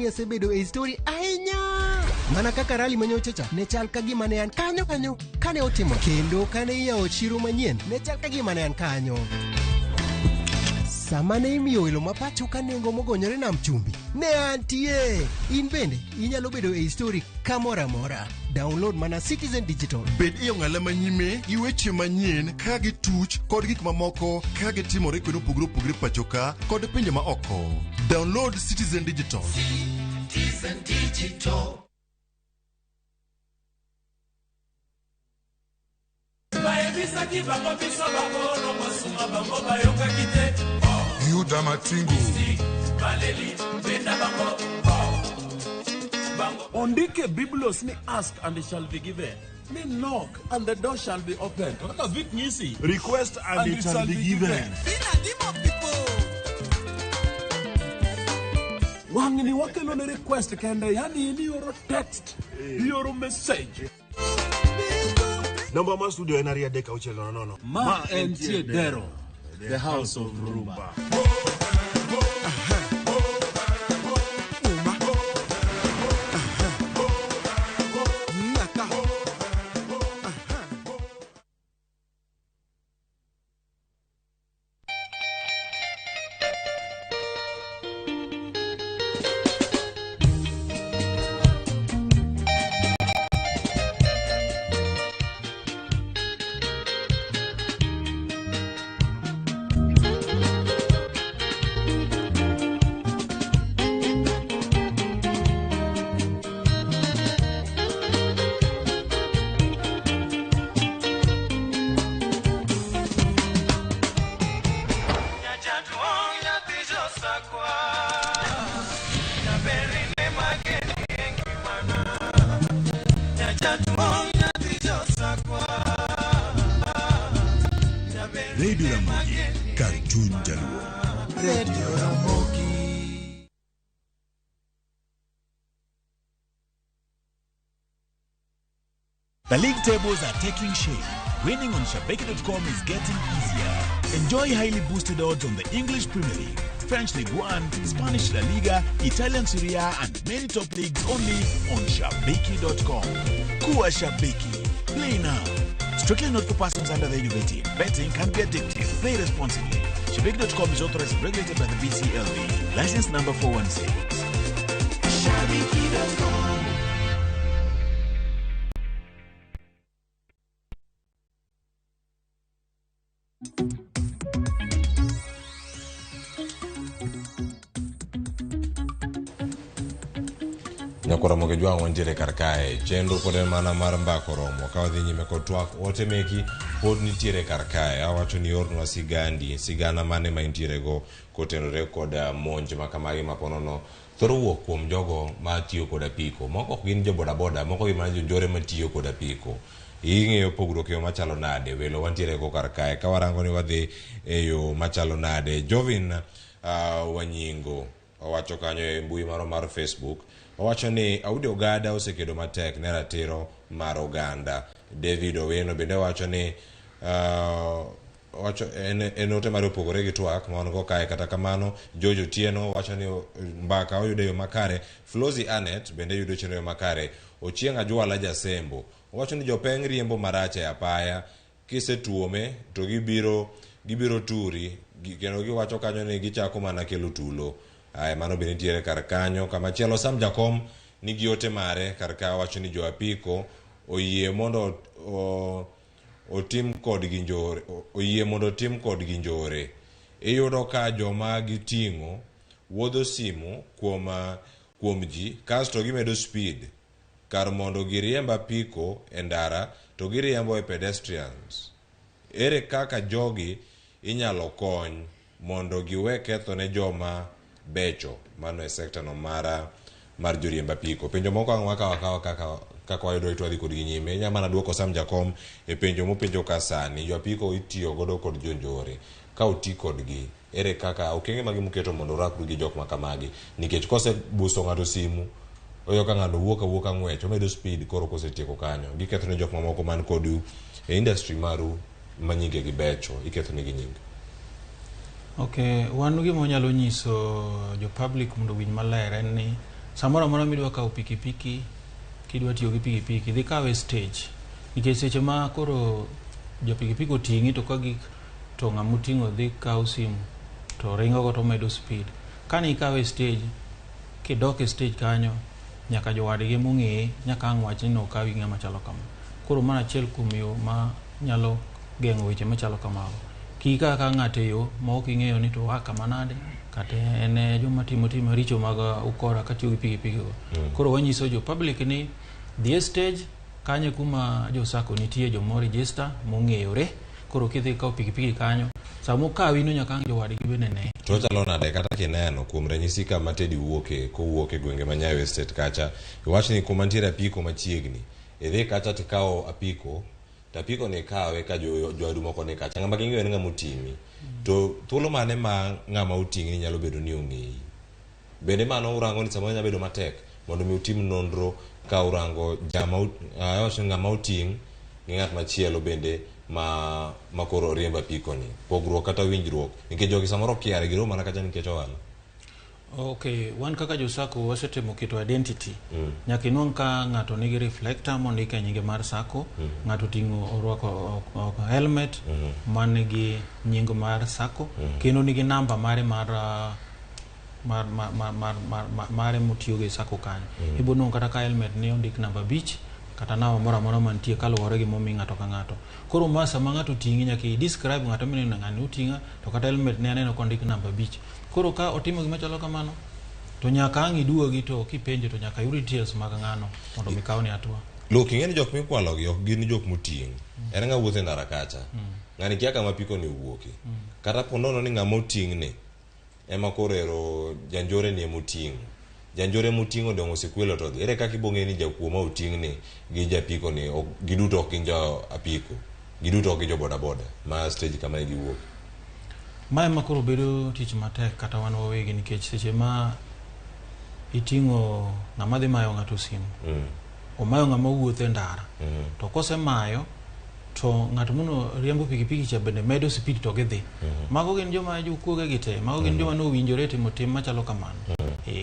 ni asebedo e story ahinya. Mana kaka rally manyocha cha ne chal ka gima ne an kanyo kanyo kane otimo kendo kane iyawo chiro manyien ne chal ka gima ne an kanyo. Sama ne imiyo welo ma pacho ka nengo mogonyore nam chumbi, ne antie. In bende inyalo bedo e story kamoro amora. Download mana Citizen Digital. Bed e ong'ala manyime gi weche manyien ka gituch kod gik mamoko ka gitimore kuonde mopogore opogore pacho ka kod pinje ma oko. Download Citizen Digital. Citizen Digital. Bayebisaki bango biso bakolo kosunga bango bayokaki te. Yuda Matingu. Baleli benda bango. Ondike Biblos ni ask and it shall be given. Ni knock and the door shall be opened. Kaka Vic Nyisi. Request and, it shall be given. Wang'ni wakelo ne request kende, yani in ioro text, ioro message. Namba mar studio en 23600. Ma entie Dero, the house of Rumba. Radio Ramogi, kar chuny jaluo. Radio Ramogi. The league tables are taking shape. Winning on Shabiki.com is getting easier. Enjoy highly boosted odds on the English Premier League, French League One, Spanish La Liga, Italian Serie A, and many top leagues only on Shabiki.com. Kuwa Shabiki. Play now. Strictly not for persons under the age of 18. Betting can be addictive. Play responsibly. Shabiki.com is authorized and regulated by the BCLB. License number 416. Shabiki.com. Nyakwar Ramogi Jwang' wantiere kar kae. Chenro pod en mana mar mbako romo. Ka wadhi nyime kod twak, ote meki pod nitiere kar kae. Awacho ni ornwa sigandi, sigana mane ma intiere go kotenore kod monj ma kamagi ma ponono thoro wuok kuom jogo ma tiyo kod apiko. Moko ok gin jo bodaboda, moko gin mana jonjore matiyo kod apiko. Ing'eyo pogruok e yo machalo nade? Welo wantiere go kar kae. Ka warango ni wadhi e yo machalo nade? Jovin Wanyingo owacho kanyo e mbui maro mar Facebook, owacho ni Audi Ogada osekedo matek ne ratiro mar oganda. David Owino bende wacho ni owacho en ote mare opogore gi twak ma wan go kae. Kata kamano George Otieno wacho ni mbaka oyudo e yo makare. Flozi Anet bende yudo chenro e yo makare. Ochieng' Ajwala Jasembo owacho ni jopeng' riembo marach e apaya, kisetuome to gibiro turi, kendo giwacho kanyo ni gichako mana kelo tulo. Ae, mano be nitiere kar kanyo. Kamachielo Sam Jakom nigi ote mare kar ka, wacho ni jo apiko oyie mondo otim kodgi njore, oyie mondo otim kodgi njore. Iyudo ka joma giting'o wuodho simu kuom ji, kasto gimedo speed kar mondo giriemb apiko e ndara to giriembo e pedestrians. Ere kaka jogi inyalo kony mondo giwe ketho ne joma becho? Mano e sekta no mar joriemb apiko. Penjo moko ang' wakawo akawa kaka wayudo to wadhi kodgi nyime. Inya mana duoko Sam Jakom e penjo mopenjo ka sani. Jo apiko itiyo godo kod jonjore. Ka oti kodgi, ere kaka okenge mage muketo mondo urakru gi jok ma kamagi? Nikech kose buso ng'ato simu, oyudo ka ng'ano wuok awuoka ng'wech, omedo speed koro kosetieko kanyo. Giketho ne jok mamoko man kodu e industry maru ma nyinge gi becho, iketho negi nying. Okay, wan gima wanyalo nyiso jo public mondo owinj maler en ni Samoro amora midwa kawo pikipiki, kidwa tiyo gi pikipiki, dhi kawe stage. Nikech seche ma koro jo pikipiki oting'i to ka gik to ng'ama oting'o dhi kawo simu to ringo go to medo speed. Kane ikawe stage, kidok e stage kanyo, nyaka jowadgi mong'eye nyaka ang' wach ni nokawi gi ng'ama chalo kama. Koro mano achiel kuom yo ma nyalo geng'o weche machalo kamago. Kik ikaw akawa ng'ato e yo ma ok ing'eyo ni to oa kama nade, kata en e joma timo tim maricho mag ukora katiyo gi pikipiki go. Koro wanyiso jo public ni dhi e stage kanyo e kuma jo sacco nitie joma register mong'eyore. Koro kidhi ikawo pikipiki kanyo, sama okawi no nyaka ang' jowadgi bende ne. To ochalo nade kata kineno kuom ranyisi kama Teddy wuoke kowuok e gwenge ma Nyayo Estate kacha iwach ni kuma nitiere apiko machiegni idhi kacha tikawo apiko to apiko ni ikawe ka joadu moko ni kacha ng'ama ging'eyo en ng'ama oting'i to thuolo mane ma ng'ama oting'i nyalo bedo ni ong'eyi bende mano urango ni samoro nyalo bedo matek mondo mi utim nonro ka urango jama awacho ni ng'ama oting' gi ng'at machielo bende ma ma koro riembo apiko ni pogruok kata winjruok nikech jogi samoro okiare giromo mana kacha nikech ohala Okay, wan kaka jo sacco wasetemo keto identity. Nyaka inwang' ka ng'ato nigi reflector mondik e nyinge mar sacco, ng'ato oting'o orwako helmet man nigi nying mar sacco, kendo nigi namba mare mar mar mar mar mar mar mar mare motiyogo e sacco kanyo. Ibo nwang'o kata ka helmet ne ondik namba 5 kata namba moro amora mantie kaluwore gi momi ng'ato ka ng'ato. Koro ma sama ng'ato oting'i nyaka i describe ng'ato mineno ng'ani oting'a to kata helmet ne aneno kondik namba 5. Koro ka otimo gima chalo kamano to nyaka ang' iduogi to kipenjo to nyaka yud details mag ng'ano mondo mi kawne hatua. Look, ing'e ni jok mikwalogi ok gin jok moting'. En ng'a wuotho e ndara kacha. Ng'ani kia kama apiko ni owuoke. Kata po nono ni ng'ama oting' ni ema koro ero janjore ni ema oting'o. Janjore moting'o dong' osekwelo to odhi. Ere kaka ibo ng'e ni jakuo ma oting' ni gi japiko ni ok, giduto ok gin jo apiko. Giduto ok gin jo boda boda ma stage kama e giwuok. Ma ema koro bedo tich matek kata wan wawegi nikech seche ma iting'o ng'ama dhi mayo ng'ato simu omayo ng'ama wuotho e ndara to kosemayo to ng'at mono riembo pikipiki cha bende medo speed to gidhi. Mago gin joma jokuoge gi te, mago gin joma nowinjore timo tim machalo kamano.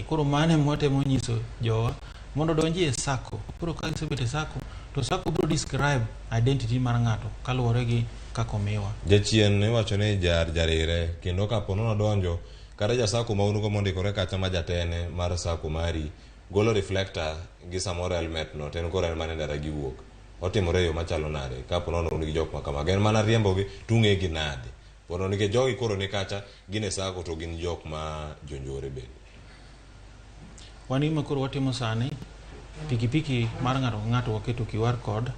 Koro mano ema watemo nyiso jowa mondo odonji e sacco. Koro ka gisebet e sacco to sacco biro describe identity mar ng'ato kaluwore gi kaka omiwa. Jachien iwacho ni jar jarire kendo kapo nono donjo kata ja sacco ma un go mondikore kacha ma jatene mar sacco mari golo reflector gi samoro helmet no to en koro en mana e ndara giwuok. Otimore e yo machalo nade kapo nono un gi jok ma kamago en mana riembogi to ung'e gi nade mondo nikech jogi koro ni kacha gin e sacco to gin jok ma jonjore bende. Wan gima koro watimo sani, pikipiki mar ng'ato ka ng'ato waketo QR code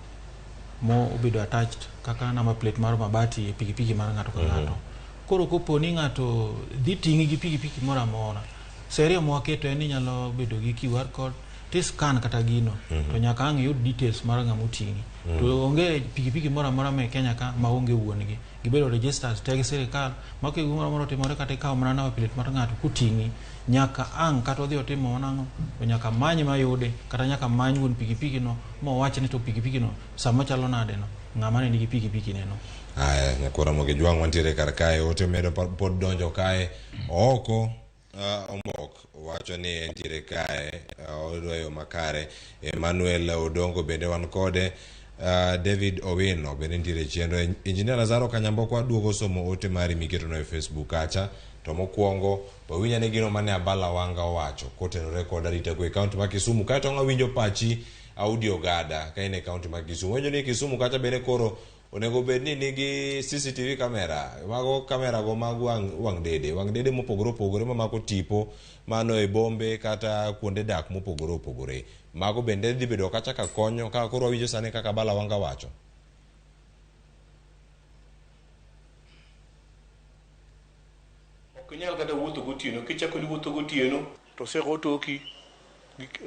mo obedo attached kaka number plate mar mabati e pikipiki mar ng'ato ka ng'ato. Koro kopo ni ng'ato dhi ting'i gi pikipiki moro amora, seria mwaketo en ni nyalo bedo gi QR code ti scan kata gino to nyaka ang' iyud details mar ng'ama oting'i. To onge pikipiki moro amora ma e Kenya ka maonge wuon gi. Gibedo registered te gi sirikal ma ka gimoro amora otimore kata ikawo mana number plate mar ng'ato koting'i nyaka ang' kata odhi otimo nang'o to nyaka manye mayude kata nyaka many wuon pikipiki no mowach ni to pikipiki no sama chalo nade no ng'ama ne nigi pikipiki ne no. Aya, nyakwara Ramogi Jwang' wantiere kar kae ote medo pod donjo kae oko Ombok wacho ni entiere kae oyudo yo makare. Emmanuel Odongo bende wan kode. David Owino bende nitiere e chenro. Engineer Lazaro Kanyamboka waduogo somo ote mari miketono e Facebook kacha. To mokwongo wawinj ane gino mane Abala Wanga owacho kotenore kod arita kwe e kaunti ma Kisumu. Kaeto wawinjo pachi Audi Ogada ka in e kaunti ma Kisumu. Winjo ni Kisumu kacha bende koro onego bed ni nigi CCTV camera, mago kamera go mag wang' wang' dede, wang' dede mopogore opogore mamako tipo mano e bombe kata kuonde dak mopogore opogore. Mago bende dhi bedo kacha ka konyo kaka koro wawinjo sani kaka Abala Wanga wacho. Ok inyal kata wuotho gotieno, kichako ni wuotho gotieno to osego toki,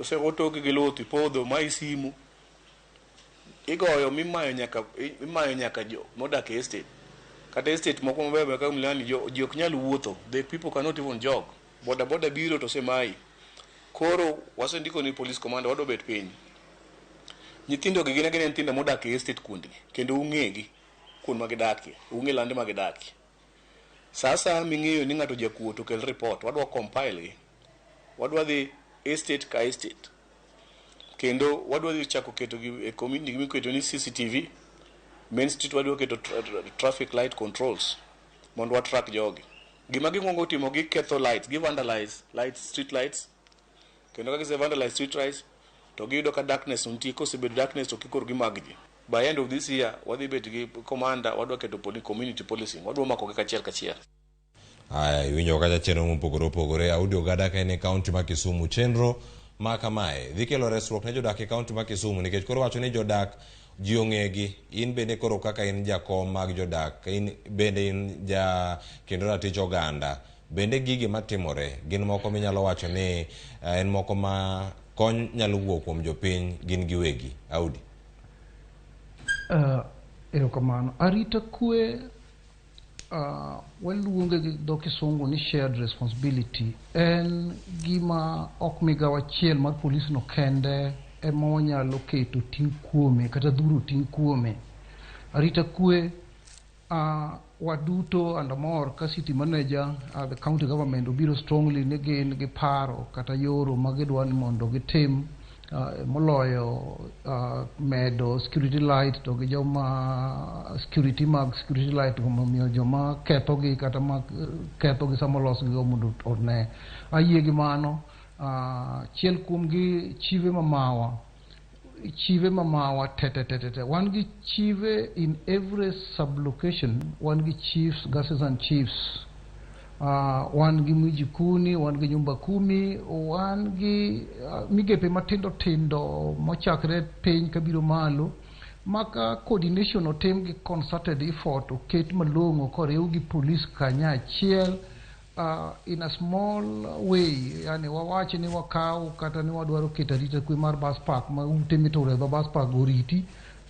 osego toki gi luth ipodho mayi simu. Igoyo mimayo nyaka imayo nyaka jo modak e estate. Kata estate moko mabeyo beyo kaka Mlimani jo ji ok nyal wuotho. The people cannot even jog. Boda boda biro to osemayi. Koro wasendiko ni police commander wadwa bet piny. Nyithindo gi gin agina nyithindo modak e estate kuondgi kendo ung'egi kuond ma gidakie, ung'e lande ma gidakie. Sa asaya ming'eyo ni ng'ato jakuo to kel report, wadwa compile gi. Wadwa dhi Estate ka estate. Kendo wadwa dhi chako keto gi e community miketo ni CCTV. Main Street wadwa keto traffic light controls mondo wa track jogi. Gima gikwongo timo, giketho lights, gi vandalize lights, street lights. Kendo ka gise vandalize street lights to giyudo ka darkness nitie. Kosebedo darkness to kikoro gimag ji. By end of this year wadhi bet gi commander, wadwa keto community policing, wadwa makogi kachiel kachiel. Aya, iwinjo kacha chenro mopogore opogore. Audi Ogada ka en e kaunti ma Kisumu, chenro ma kamae dhi kelo resruok ne jodak e kaunti ma Kisumu, nikech koro wacho ni jodak ji ong'egi. In bende koro kaka in jakom mag jodak, in bende in ja kendo ratich oganda, bende gigi matimore gin moko minyalo wacho ni en moko ma kony nyalo wuok kuom jopiny gin giwegi? Audi. Erokamano. Arita kwe waluonge gi dho Kisungu ni shared responsibility. En gima ok migawo achiel mar polis no kende ema wanyalo keto ting' kuome kata dhuro ting' kuome. Arita kwe waduto, and amor ka city manager, the county government obiro strongly ni gin gi paro kata yoro ma gidwa ni mondo gitim moloyo medo security light to gi joma security mag security light go, momiyo joma kethogi kata ma kethogi sama olosgi go mondo one. Ayie gi mano. Achiel kuom gi chife mamawa, chife mamawa te te te te te. Wan gi chife in every sub-location, wan gi chiefs, gases and chiefs. Wan gi mijikuni, wan gi nyumba kumi, wan gi migepe matindo tindo mochakre piny kabiro malo, maka coordination otim gi concerted effort oket malong'o koriw gi police kanyachiel in a small way. Yani wawach ni wakaw kata ni wadwaro keto arita kwe mar bus park ma ute mituro e dho bus park oriti,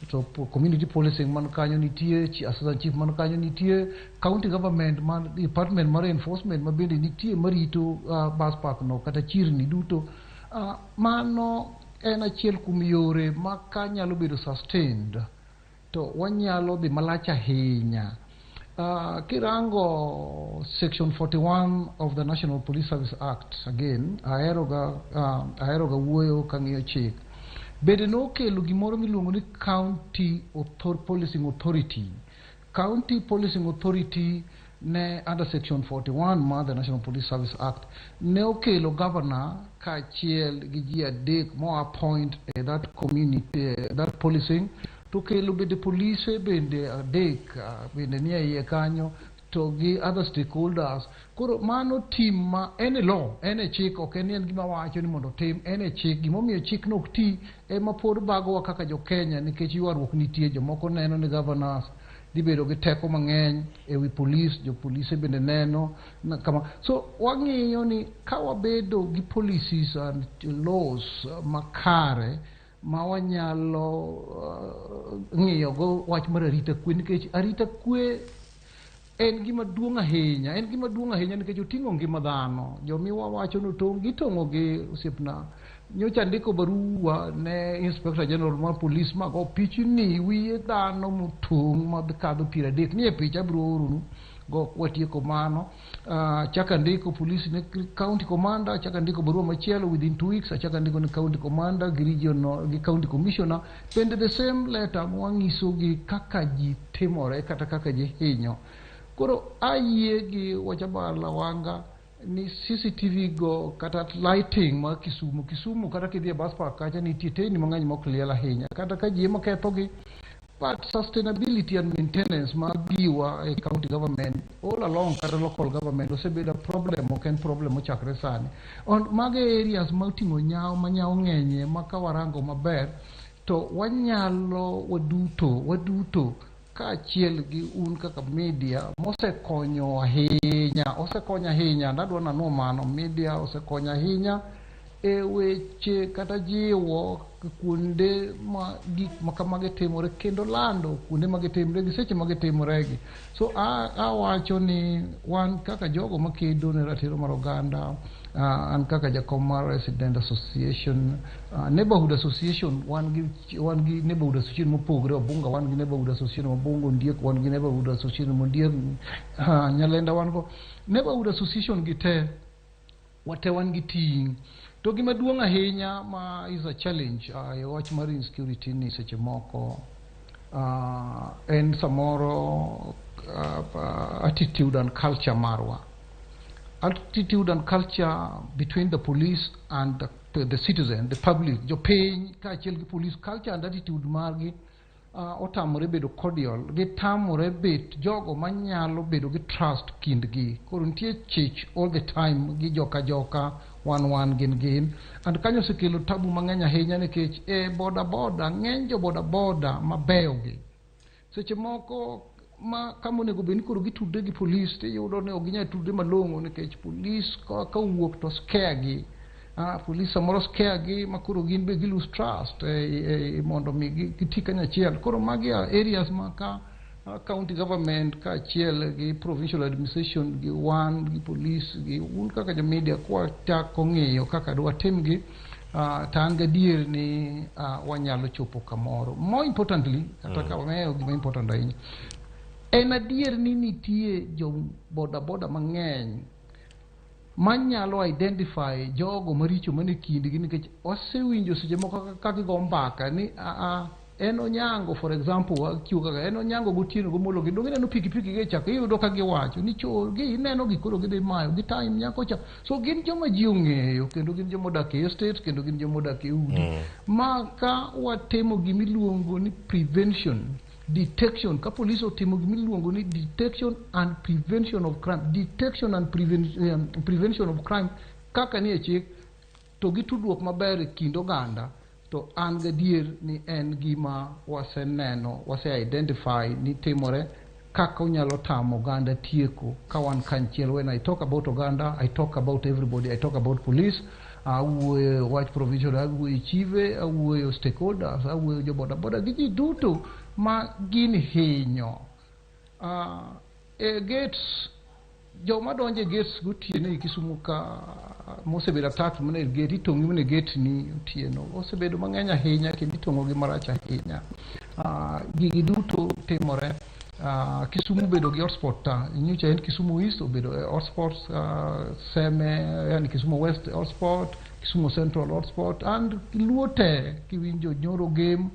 to community policing man kanyo nitie, assistant chief man kanyo nitie, county government man department mar enforcement ma bende nitie marito bus park no kata chirni duto. Mano en achiel kuom yore ma ka nyalo bedo sustained to wanyalo dhi malach ahinya. Kirango section 41 of the National Police Service Act, again aheroga wuoyo kang'iyo chik, bende nokelo gimoro miluongo ni County Policing Authority. County Policing Authority ne under section 41 mar the National Police Service Act ne okelo governor kaachiel gi ji adek mo appoint e that community, that policing, to kelo bende polise bende adek bende nie iye kanyo to gi other stakeholders. Koro mano team ma en e law, en e chik, ok en gima wacho ni mondo otim, en e chik. Gimomiyo chik no ok ti ema pod bagowa kaka jo Kenya, nikech ywaruok nitie. Jomoko neno ni governors dhi bedo gi teko mang'eny ewi polis, jopolise bende neno kama. So wang'iyo ni ka wabedo gi policies and laws makare ma wanyalo ng'iyo go wach mar arita kwe, nikech arita kwe en gima duong' ahinya, en gima duong' ahinya nikech oting'o ngima dhano. Jomiwa wacho ni otong' gitong'o gi osiepna. Nyocha andiko barua ne Inspector General mar Police mago pichni wiye dhano motong' makadho 30 nie picha abiro oronu go watieko mano. Achako andiko police ne county commander, achako andiko barua machielo within 2 weeks, achako andiko ne county commander gi regional gi county commissioner bende the same letter mwanyiso gi kaka ji timore kata kaka ji hinyo. Koro ayie gi wach Wanga ni CCTV go kata lighting mar Kisumu. Kisumu kata kidhi e bus park kacha nitie teyni mang'eny mok liel ahinya kata ka ji ema kethogi, but sustainability and maintenance mar giwa e county government all along kata local government osebedo a problem, ok en problem mochakre sani. On mago e areas ma oting'o nyawo ma nyawo ng'enye ma ka warango maber to wanyalo waduto kaachiel gi un kaka media mosekonyo ahinya, osekonyo ahinya. Nadwa nanuo mano, media osekonyo ahinya e weche kata jiwo kuonde ma gik ma kamagi timore kendo lando kuonde ma gitimore gi seche ma gitimoregi. So awacho ni wan kaka jogo makedo ne ratiro mar oganda, an kaka jakom mar Resident Association, Neighborhood Association, wan gi Neighborhood Association mopogore. Obunga wan gi Neighborhood Association Mobungo, Ondiek wan gi Neighborhood Association Mondiek, Nyalenda wan go Neighborhood Association gi te, wate wan gi ting' To gima duong' ahinya ma is a challenge e wach mar insecurity ni seche moko en samoro attitude and culture marwa. Attitude and culture between the police and the citizen, the public, jopiny kaachiel gi police, culture and attitude margi otamore bedo cordial, gitamore bet jogo manyalo bedo gi trust kindgi. Koro nitie chich all the time gi joka joka, wan wan gin gin. And kanyo osekelo tabu mang'eny ahinya nikech e boda boda, ng'eny jo boda boda mabeyo gi. Seche moko ma kama onego bed ni koro gitudre gi polis, tiyudo ni ok ginyal tudre malong'o nikech polis ka owuok to scare gi. Polis samoro scare gi ma koro gin be gi lose trust mondo mi giti kanyachiel. Koro magi are areas ma ka county government kaachiel gi provincial administration gi wan gi police gi un kaka jo media kwachako ng'iyo kaka dwatim gi, to an gadier ni wanyalo chopo kamoro. More importantly, kata ka wameyo gima important ahinya, en adier ni nitie jo boda boda mang'eny manyalo identify jogo maricho mane kindgi, nikech wasewinjo seche moko ka gigo mbaka ni en Onyango, for example, wachiwo kaka en Onyango gotieno gomolo gi donge ineno pikipiki gi chako iyudo ka giwacho ni cho gi ineno gi koro gidhi mayo gi time nyako cha. So gin joma ji ong'eyo kendo gin joma odak e estate kendo gin joma odak e udi. Ma ka watimo gimiluongo ni prevention detection, ka police otimo gimiluongo ni detection and prevention of crime, detection and prevention of crime kaka nie chik, to gi tudruok maber e kind oganda, to an gadier ni en gima waseneno, wase identify ni timore kaka onyalo tamo oganda tieko ka wan kanchiel. When I talk about oganda, I talk about everybody, I talk about police, awuoyo wach provincial, awuoyo chife, awuoyo stakeholders, awuoyo jo boda boda gi ji duto ma gini hinyo. E gates, joma donjo e gates gotieno e Kisumu ka mosebedo attack mana e gate, itong'i mana e gate ni otieno, osebedo mang'eny ahinya kendo itong'ogi marach ahinya. Gigi duto timore. Kisumu bedo gi hotspot ta nyocha en Kisumu East obedo hotspot, Seme, yani Kisumu West hotspot, Kisumu Central hotspot, and Luo te kiwinjo nyoro game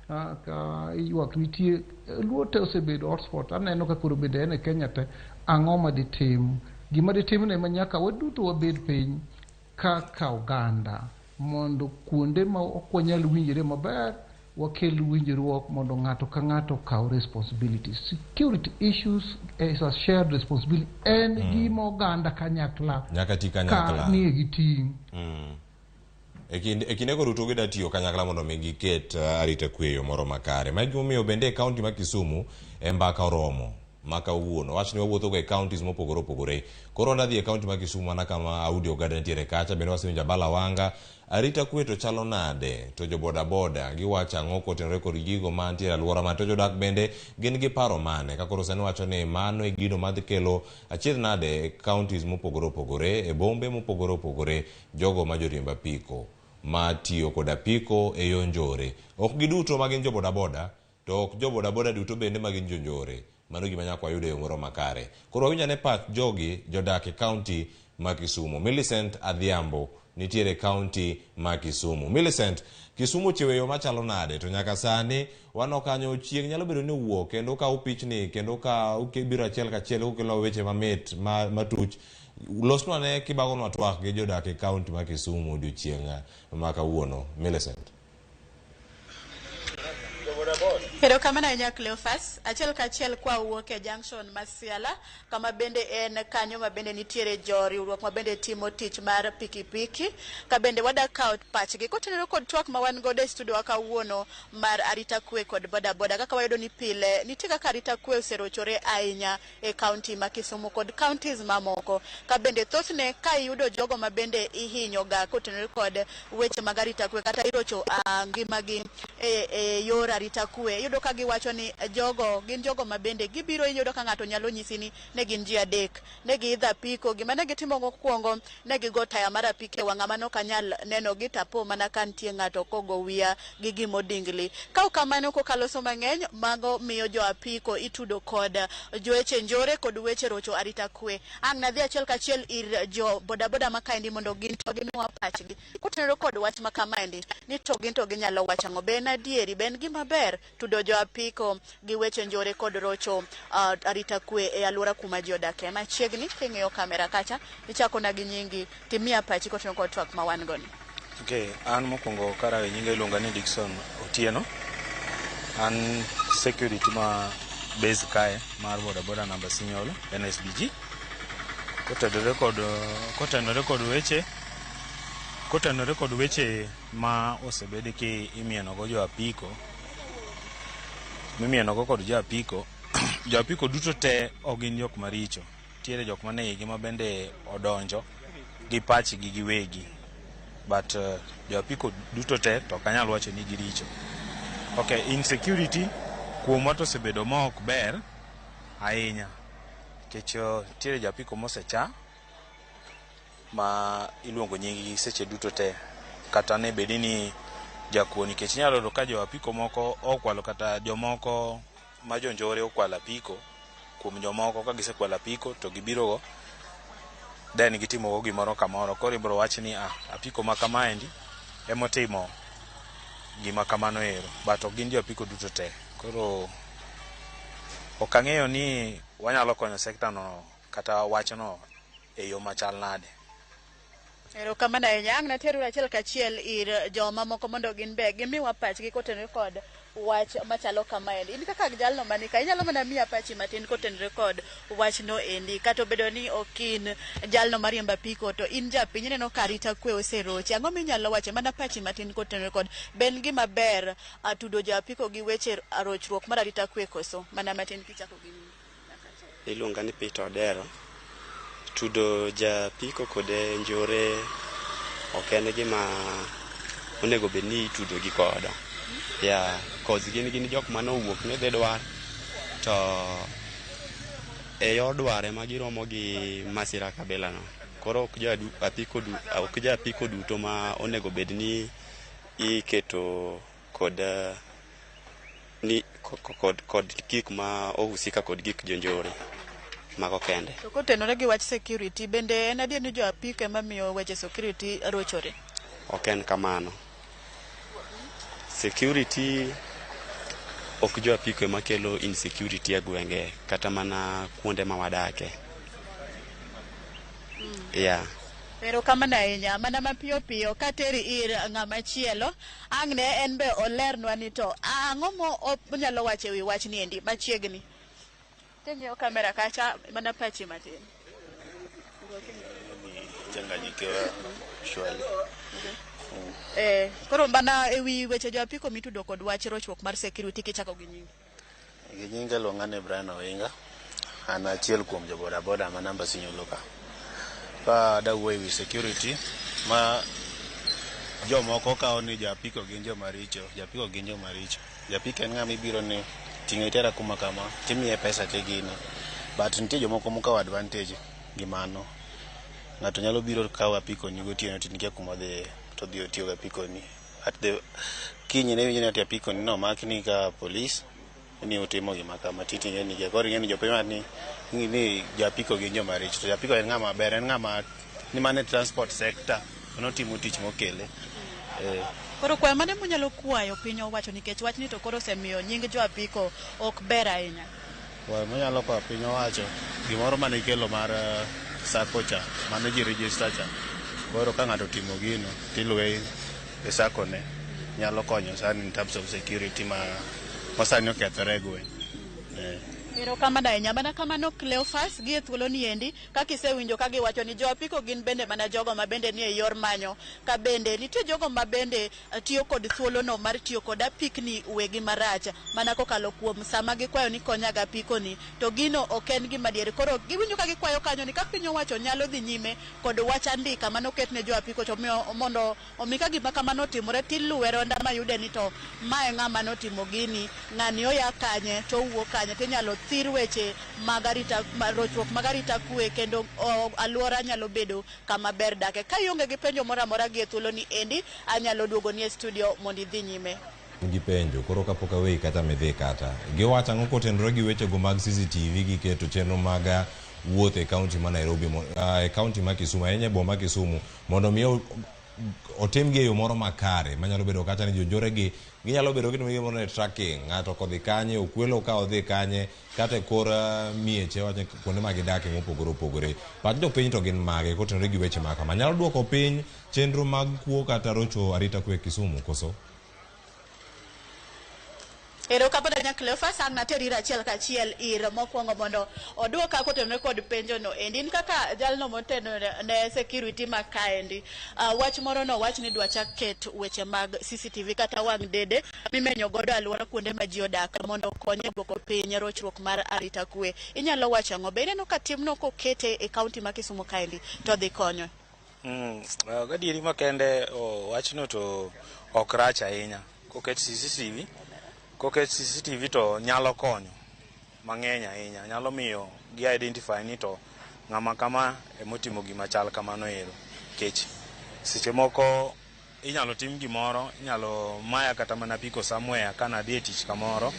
ka ywak nitie Luo te osebedo hotspot. Aneno ka koro bende en e Kenya te. Ang'o ma ditim? Gima ditimne ma nyaka waduto wabed piny kaka oganda mondo kuonde ma ok wanyal winjore maber wakel winjruok mondo ng'ato ka ng'ato okaw responsibility. Security issues is a shared responsibility. En gima oganda kanyakla nyaka ti kanyakla ka nie gi ting'. E kinde go duto gida tiyo kanyakla mondo mi giket arita kwe e yo moro makare. Ma gimomiyo bende e kaunti ma Kisumu e mbaka oromo ma kawuono. Wach ni wawuotho go e counties mopogore opogore. Koro wadhi e kaunti ma Kisumu mana kama Audi Ogada nitiere kacha, bende wasewinjo Abala Wanga. Arita kwe to chalo nade? To jo boda boda giwacho ang'o kotenore kod gigo mantiere e alwora ma to jodak bende gin gi paro mane? Ka koro sani wacho ni mano e gino madhi kelo achiedh nade e counties mopogore opogore, e bombe mopogore opogore, jogo ma joriemb apiko ma tiyo kod apiko e yo njore. Ok giduto ma gin jo boda boda, to ok jo boda boda duto bende ma gin jonjore. Mano gima nyaka wayud e yo moro makare. Koro wawinj ane pach jogi jodak e kaunti ma Kisumu. Millicent Adhiambo nitiere e kaunti ma Kisumu. Millicent, Kisumu ochiewo e yo machalo nade? To nyaka sani waneno kanyo chieng' nyalo bedo ni owuok kendo ka upichni kendo ka ubiro achiel kachiel ukelo weche mamit matuch. Losnwa ane kibagonwa twak gi jodak e kaunti ma Kisumu odiochieng' ma kawuono. Millicent. Erokamano ahinya Cleophas. Achiel kachiel kwa wuok e junction ma Siala, kama bende en kanyo ma bende nitiere jo riwruok ma bende timo tich mar pikipiki, ka bende wadak kawo pachgi kotenore kod twak ma wan godo e studio wa kawuono mar arita kwe kod boda boda. Kaka wayudo ni pile nitie kaka arita kwe oserochore ahinya e kaunti ma Kisumu kod counties mamoko, ka bende thothne ka iyudo jogo ma bende ihinyo ga kotenore kod weche mag arita kwe kata irocho ngimagi e yor arita kwe. Iyudo ka giwacho ni jogo gin jogo ma bende gibiro, iyudo ka ng'ato nyalo nyisi ni ne gin ji adek, ne giidho apiko, gima ne gitimo mokwongo ne gigo taya mar apiko e wang'a mano ok anyal neno gi tapo mana ka nitie ng'ato kogo wiya gi gimodingli. Ka ok kamano kokalo so mang'eny mago miyo jo apiko itudo kod joweche njore kod weche rocho arita kwe. Ang' nadhi achiel kachiel ir jo bodaboda ma kaendi mondo gin to gimiwa pachgi kotenore kod wach ma kamaendi ni to gin to ginyalo wacho ang'o. Be en adieri, be en gima ber tudo jo apiko gi weche njore kod rocho arita kwe e alwora kuma ji odake? Machiegni king'iyo kamera kacha, ichakona gi nyingi timiya pachi kotenore kod twak ma wan go ni. Okay, an mokwongo karawe nyinga iluonga ni Dickson Otieno. An security ma base kae mar boda boda namba Sinyolo NSBG. Kotenore kod weche ma osebed ki imieno go jo apiko, mimieno go kod jo apiko, jo apiko duto te ok gin jok maricho. Nitiere jok mane igi ma bende odonjo gi pachgi giwegi. But jo apiko duto te to ok anyal wacho ni giricho. Okay, insecurity kuomwa to osebedo ma ok ber ahinya. Nikech nitiere jo apiko mosecha ma iluongo nying gi seche duto te. Kata ne bedi ni jakuo, nikech inyalo yudo ka jo apiko moko okwalo, kata jomoko ma jonjore okwalo apiko kuom jomoko. Ka gisekwalo apiko to gibiro go, then gitimo go gimoro kamoro, koro ibiro wach ni ah, apiko ma kamaendi emotimo gima kamano ero, but ok gin jo apiko duto te. Koro ok ang'eyo ni wanyalo konyo sekta no kata wachno e yo machal nade. Erokamano ahinya. Ang' nateru achiel kachiel ir joma moko mondo gin be gimiwa pachgi kotenore kod wach machalo kamaendi. In kaka jalno manika, inyalo mana miya pachi matin kotenore kod wachno endi. Kata obedo ni ok in jalno mariembo apiko, to in japiny, ineno ka arita kwe oserochi. Ang'o minyalo wacho mana pachi matin kotenore kod be en gima ber tudo jo apiko gi weche rochruok mar arita kwe koso? Mana matin kichako gi nyingi. Iluonga ni Peter Odero. Tudo japiko kod njore ok en gima onego bed ni itudo gi godo. Yeah, cause gin jok mane owuok ni dhi dwar to e yor dwar ema giromo gi masira kabila no. Koro ok jo apiko duto ma onego bed ni iketo kod ni kod gik ma ohusika kod gik jonjore mago kende. To kotenore gi wach security, bende en adier ni jo apiko ema miyo weche security rochore? Ok en kamano. Security ok jo apiko ema kelo insecurity e gwenge kata mana kuonde ma wadake. Yeah. Erokamano ahinya. Mana mapiyo piyo kateri ir ng'ama chielo, ang' ne en be olernwa ni to ang'o mo onyalo wacho ewi wachni endi machiegni. King'iyo kamera kacha, mana pachi matin. Changanyikiwa surely. Koro mana ewi weche jo apiko mitudo kod wach rochruok mar security kichako gi nyingi. Gi nyinga iluonga ni Brian Owinga. An achiel kuom jo boda boda ma namba Sinyolo ka. Ka adawuoyo ewi security ma jomoko kawo ni jo apiko gin joma richo, jo apiko gin joma richo. Japiko en ng'ama ibiro ni ting'a itera kuma kama, timiye pesa tigine. But nitie jomoko mokawo advantage gi mano. Ng'ato nyalo biro kawo apiko ni gotieno to nikia kuma odhiye, to odhi otiyo gi apiko ni. At the kinyne iwinjo ni ati apiko ni nomakni ka polis ni utimo gima kama titing'e ni koro ing'e ni jopiny wacho ni jo apiko gin joma richo, to japiko en ng'ama ber, en ng'ama ni mana e transport sector notimo tich mokele. Koro kwayo mane munyalo kwayo piny owacho, nikech wachni to koro osemiyo nying jo apiko ok ber ahinya? Kwayo manyalo kwayo piny owacho, gimoro mane ikelo mar sacco cha mane ji register cha, koro ka ng'ato otimo gino tiluwe e sacco ne nyalo konyo sana in terms of security ma sani okethore e gweng'. Erokamano ahinya. Mana kamano Cleophas, gi e thuolo ni endi, kaka isewinjo ka giwacho ni jo apiko gin bende mana jogo ma bende nie yor manyo. Ka bende nitie jogo ma bende tiyo kod thuolono mar tiyo kod apikni wegi marach. Mana kokalo kuom sama gikwayo ni konya ga apiko ni, to gino ok en gima adier. Koro giwinjo ka gikwayo kanyo ni ka piny owacho nyalo dhi nyime kod wach andika manoket ne jo apiko to miyo mondo omi ka gima kamano otimore tiluwe ronda mayude ni to mae ng'ama notimo gini, ng'ani oya kanye to owuok kanye, tinyalo thir weche mag arita, rochruok mag arita kwe kendo alwora nyalo bedo kama ber dake. Ka ionge gi penjo moro amora gi e thuolo ni endi, anyalo duogo ni e studio mondo idhi nyime. Gi penjo koro kapok aweyi kata midhi kata giwacho ang'o kotenore gi wechego mag CCTV gi keto chenro mag wuoth e kaunti ma Nairobi, e kaunti ma Kisumu, ahinya e boma ma Kisumu, mondo mi otimgi e yo moro makare manyalo bedo kata ni jonjore gi ginyalo bedo gitimo gimoro ni tracking, ng'ato kodhi kanye, okwelo ka odhi kanye, kata e kor mieche wach kuonde ma gidake mopogore opogore. Pach jopiny to gin mage kotenore gi weche ma kama nyalo duoko piny chenro mag kuo kata rocho arita kwe Kisumu koso? Erokamano ahinya Cleophas, ang' nateri ir achiel kachiel ir mokwongo mondo oduoka kotenore kod penjo no endi. In kaka jalno moteno ne security ma kaendi, wach moro no wach ni dwa chak ket weche mag CCTV kata wang' dede mimenyo godo alwora kuonde ma ji odak mondo okony e duoko piny rochruok mar arita kwe. Inyalo wacho ang'o? Be ineno ka timno kokete e kaunti ma Kisumu kaendi to dhi konyo? Gadieri makende wachno to ok rach ahinya. Koket CCTV to nyalo konyo mang'eny ahinya. Nyalo miyo gi identify ni to ng'ama kama emotimo gima chal kamano ero. Nikech seche moko inyalo tim gimoro, inyalo maya kata mana apiko somewhere kana adhi e tich kamoro,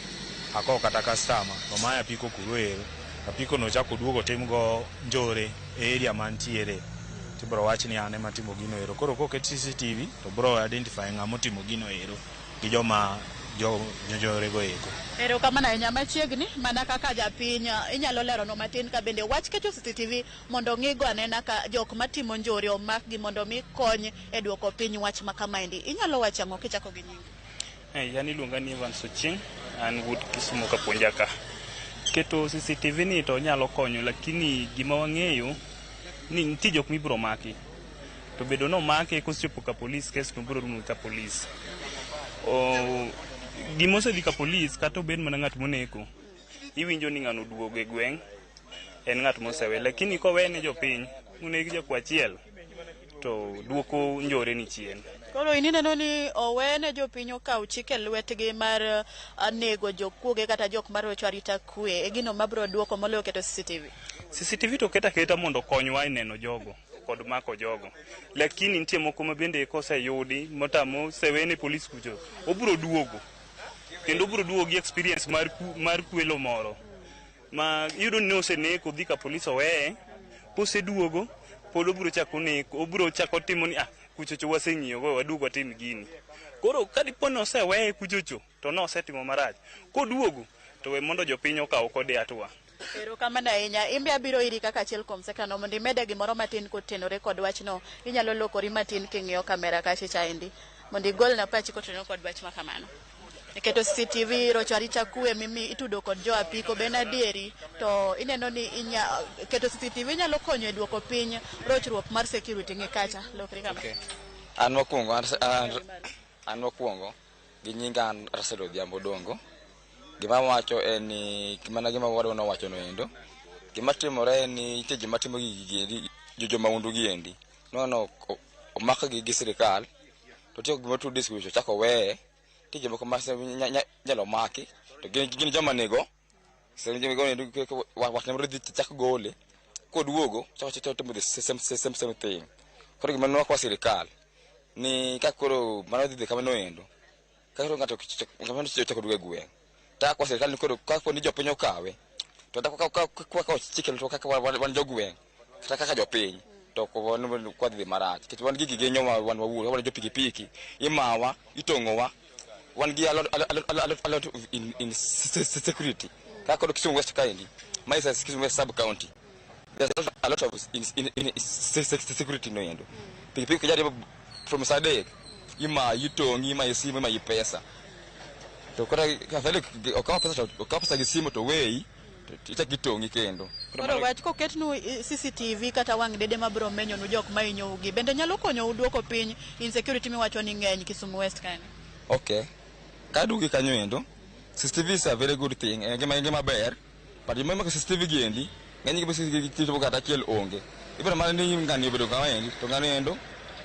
akowo kata customer, to maya apiko kuro ero. Apiko no chako duogo timgo njore e area mantiere. Tibro wach ni an ema atimo gino ero. Koro koket CCTV to bro identify ng'ama otimo gino ero gi joma jonjore go eko. Erokamano ahinya. Machiegni mana kaka japiny inyalo leronwa matin ka bende wach keto CCTV mondo ng'igo anena ka jok matimo njore omakgi mondo mi kony e duoko piny wach ma kamaendi. Inyalo wacho ang'o kichako gi nyingi? An iluonga ni Evans Ochieng', an wuod Kisumu Kapuonja ka. Keto CCTV ni to nyalo konyo, lakini gima wang'eyo ni nitie jok mibiro maki. To bedo no make kosechopo ka polis, kes no biro rumo ka polis. Gima osedhi ka polis, kata obed mana ng'at moneko, iwinjo ni ng'ano oduogo e gweng', en ng'at mosewe. Lakini kowene jopiny, moneg jakuo achiel, to duoko njore ni chien. Koro in ineno ni owene jopiny okaw chik e lwetgi mar nego jokuoge kata jok marocho arita kwe e gino mabiro duoko moloyo keto CCTV? CCTV to ket aketa mondo okonywa e neno jogo kod mako jogo. Lakini nitie moko ma bende koseyudi motamo osewene polis kucho, obiro duogo. Kendo obiro duogo gi experience mar kwelo moro. Ma iyudo ni oseneko dhi ka polis oweye, koseduogo pod obiro chako neko, obiro chako timo ni kuchocho waseng'iyo go waduog watim gini. Koro ka dipo ni oseweye kuchocho to nosetimo marach. Koduogo to we mondo jopiny okaw kode hatua. Erokamano ahinya. In be abiro iri kaka achiel kuom sekta mondo imede gimoro matin kotenore kod wachno. Inyalo lokori matin king'iyo kamera kacha chaendi mondo igolna pachi kotenore kod wach ma kamano. Keto CCTV, rocho arita kwe mimi itudo kod jo apiko ben adieri to ineno ni keto CCTV nyalo konyo e duoko piny rochruok mar security ng'i kacha. Lokri kama. Okay. An mokwongo gi nyinga an Russell Odhiambo Dongo. Gima wacho en ni mana gima wadwa nowacho no endo. Gima timore en ni nitie joma timo gigi endi, jo mahundu gi endi. No omakgi gi sirikal to tiyo gima tu discussion chako weye. Nitie jomoko ma nyalo maki to gin joma nego. Wach ne dhi chak gole koduogo chako timo the same thing. Koro gima nwakwa sirikal ni ka koro mano dhi kamano endo. Ka koro ng'ato chako duogo e gweng'. Ta kwa sirikal ni koro ka ni jopiny okawe to ta kwa chike to kaka wan jogweng' kata kaka jopiny to kwa dhi marach. Nikech wan gi gige nyowa wan wawuon, wan jo pikipiki, imawa, itong'owa, wan gi a lot of in security. Kaka koro Kisumu West kaendi, ma is Kisumu West sub county. There's a lot of in security no endo. Pikipiki kijaribu from Sadek, ima itong'i, ima simu, ima pesa. To kata afadhali okaw pesa gi simu to weyi To ichak itong'i kendo. Koro wach koketnu CCTV kata wang' dede mabiro menyonu jok mahinyou gi bende nyalo konyou duoko piny insecurity miwacho ni ng'eny Kisumu West kae? Okay. Kaduogi kanyo endo, CCTV is a very good thing. En gima en gima ber. But gima mako CCTV gi endi, ng'eny gi CCTV kata achiel onge. Ibiro mana ni ng'ani obedo kama endi, to ng'ani endo.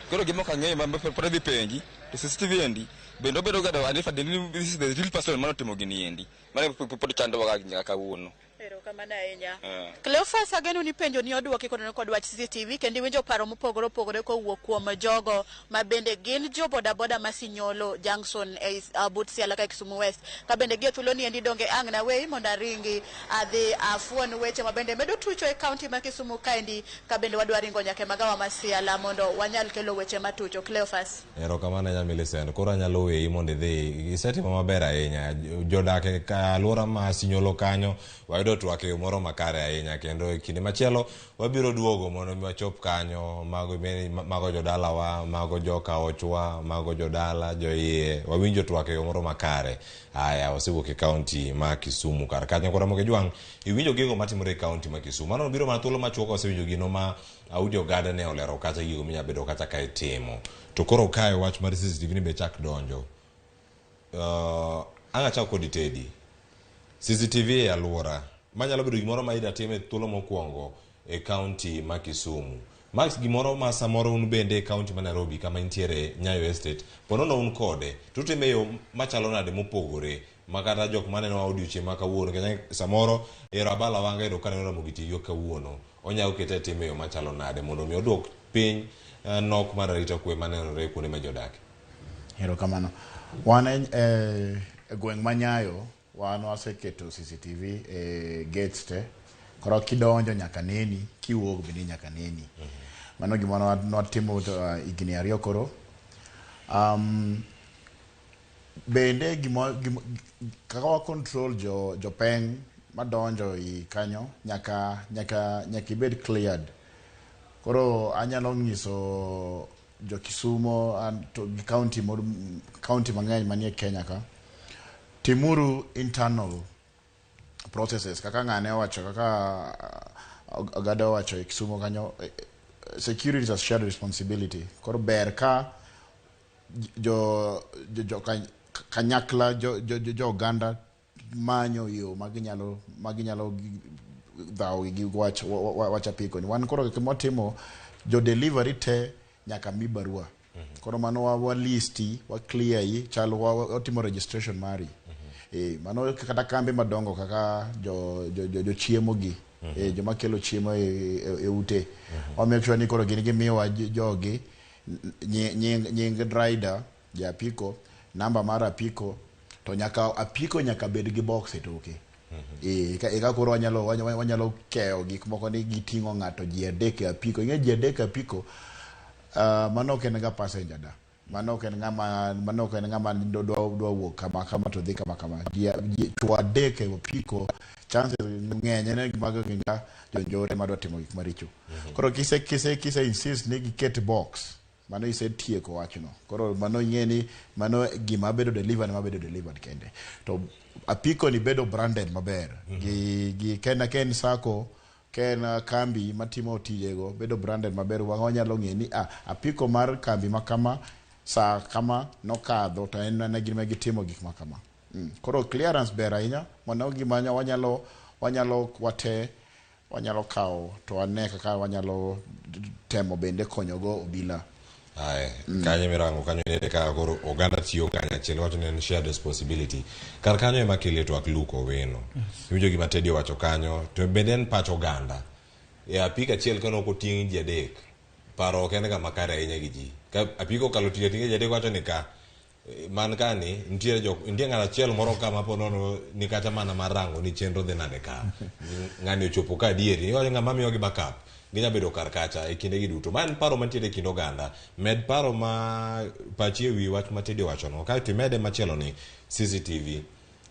Koro gima ok ang'eyo ma pod adhi penji, to CCTV endi, bende obedo ga identified ni this is the real person manotimo gini endi. Mano pod chandowa ga nyaka kawuono. Erokamano ahinya. Eh. Cleophas, ageno ni penjo ni odwoki kotenore kod wach CCTV kendo iwinjo paro mopogore opogore kowuok kuom jogo ma bende gin jo bodaboda ma Sinyolo Junction e but Siala ka Kisumu West. Ka bende gie thuolo ni endi donge ang' naweyi mondo aringi adhi afuon weche ma bende medo tucho e kaunti ma Kisumu kaendi ka bende wadwa ringo nyaka e magawa ma Siala mondo wanyal kelo weche matucho. Cleophas. Erokamano ahinya Millicent. Koro anyalo weyi mondo idhi. Isetimo maber ahinya. Jodak e alwora ma Sinyolo kanyo wayudo twak e yo moro makare ahinya kendo e kinde machielo wabiro duogo mondo mi wachop kanyo mago, mago jodalawa, mago joka ochwa, mago jodala, joiye, wawinjo twak e yo moro makare. Aya, wasewuok e kaunti ma Kisumu kar kanyo koro Ramogi Jwang' iwinjo gigo matimore e kaunti ma Kisumu. Mano biro mana thuolo machuok wasewinjo gino ma Audi Ogada ne olero kacha gigo minya bedo kacha ka itimo. To koro kae wach mar CCTV ni be chak donjo. Ang' achak kodi Teddy. CCTV e alwora manyalo bedo gimoro ma ida tim e thuolo mokwongo e kaunti ma Kisumu. Max gimoro ma samoro un bende e kaunti ma Nairobi kama intiere Nyayo Estate, ponono un kode, to utime e yo machalo nade mopogore ma kata jok maneno odiochieng' ma kawuono nikech samoro ero abala wanga ero kaneno Ramogi TV kawuono onyalo kete e tim e yo machalo nade mondo mi oduok piny nok mar arita kwe manenore kuonde ma ji odake. Erokamano. Wan e, e gweng' ma Nyayo, wan waseketo CCTV e gates te. Koro kidonjo nyaka neni, kiwuok bende nyaka neni. Mano gima nwatimo higni 2 koro. Bende gima, kaka wa control jo jopeng' madonjo i kanyo nyaka nyaka nyaka ibed cleared. Koro anyalo nyiso jo Kisumo to gi county county mang'eny manie Kenya ka, timuru internal processes kaka ng'ane owacho kaka Ogada owacho e Kisumo kanyo, security is a shared responsibility. Koro ber ka jo jo, jo kanyakla jo, jo, jo, jo oganda manyo yo maginyalo maginyalo dhawo gi wach wach apiko ni. Wan koro gima watimo, jo delivery te nyaka mi barua. Koro mano wa listi, wa clear yi, chal watimo registration mari. Mano kata kambe madongo kaka jo jo jo, jo chiemo gi, joma kelo chiemo e ute. Wa make sure ni koro gin gimiyowa jogi nying, nying rider, ja apiko, namba mar apiko, to nyaka apiko nyaka bed gi box e toke. Eka koro wanyalo wanyalo keyo gik moko ni giting'o ng'ato ji 3 e apiko. Ing'e ji 3 e apiko, mano ok en ga passenger da. Mano ok en ng'ama mano ok en ng'ama dwa dwa wuok kama kama to dhi kama kama. Ji chwo 3 e apiko, chances ng'eny en mago gin ga jonjore madwa timo gik maricho. Koro kise kise kise insist ni giket box, mano isetieko wachno. Koro mano ing'e ni mano gima bedo delivered ema bedo delivered kende. To apiko ni bedo branded maber. Gi ken ken sacco, ken kambi matimo tijego bedo branded maber. Wanyalo ng'e ni apiko mar kambi ma kama saa kama nokadho to en mana gima gitimo gik ma kama. Koro clearance ber ahinya, mano gima wanyalo wanyalo wate wanyalo kawo to wane kaka wanyalo temo bende konyogo obila. Aye, kanyo mirango kanyo nende kaka koro oganda tiyo kanyachiel wacho ni en shared responsibility. Kar kanyo ema kele twak Luke Owino. Iwinjo gima Teddy owacho kanyo, to bende en pach oganda. E apiko achiel kano ok oting' ji 3, paro ok en ga makare ahinya gi ji. Ka apiko okalo ting'o ating'a ji 3 wacho ni ka man ka ni nitiere jok nitie ng'ato achiel moro ka ma po nono ni kata mana mar rango ni chenro dhi nade ka. Ng'ani ochopo ka adieri, iwacho ng'ama miyogi backup. Ginya bedo kar kacha e kinde gi duto. Ma en paro mantiere e kind oganda. Med paro ma pachi e wi wach ma Teddy owachono. Kaeto imede machielo ni CCTV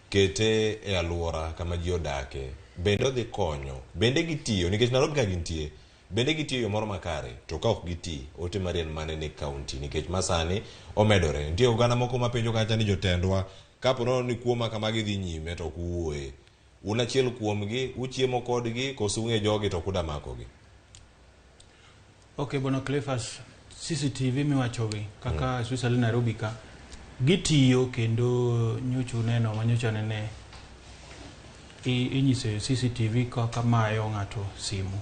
kete e alwora kama ji odake. Bende odhi konyo. Bende gitiyo nikech Nairobi ka gintie. Bende gitiyo e yo moro makare. To ka ok giti, ote mari en mane ne kaunti nikech masani omedore. Nitie oganda moko mapenjo kacha ni jotendwa kapo nono ni kuo ma kama gidhi nyime to ok uwuoye. Un achiel kuomgi, uchiemo kodgi, koso ung'e jogi to kuda makogi? Ok, Bwana Cleophas, CCTV miwachogi kaka especially Nairobi ka gitiyo kendo nyocha uneno manyocha nene inyiso e CCTV kaka mayo ng'ato simu.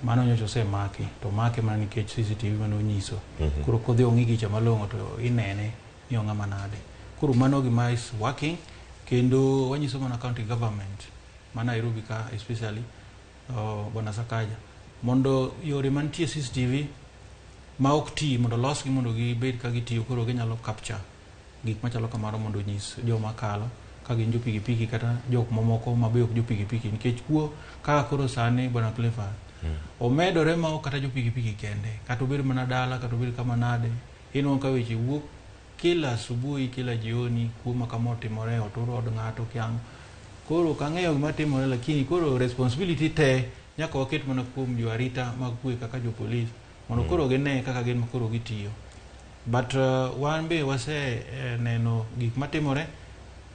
Mano nyocha osemaki to omake mana nikech CCTV mane onyiso. Koro kodhi ong'i gicha malong'o to inene ni ong'ama nade. Koro mano gima is working kendo wanyiso mana county government ma Nairobi ka especially Bwana Sakaja mondo yore mantie CCTV ma ok ti mondo losgi mondo gibed ka gitiyo koro ginyalo capture gik machalo kamano mondo onyis joma kalo ka gin jo pikipiki kata jok mamoko ma be ok jo pikipiki nikech kuo kaka koro sani Bwana Cleophas omedore ma ok kata jo pikipiki kende kata obed mana dala kata obed kama nade inwang'o ka weche wuok kila asubuhi kila jioni kuo ma kama otimore otur od ng'ato kiang'o koro ok ang'eyo gima timore lakini koro responsibility te nyaka waket mana kuom jo arita mag kwe kaka jo polis mondo koro gine kaka gin koro gitiyo but wan be wase neno gik matimore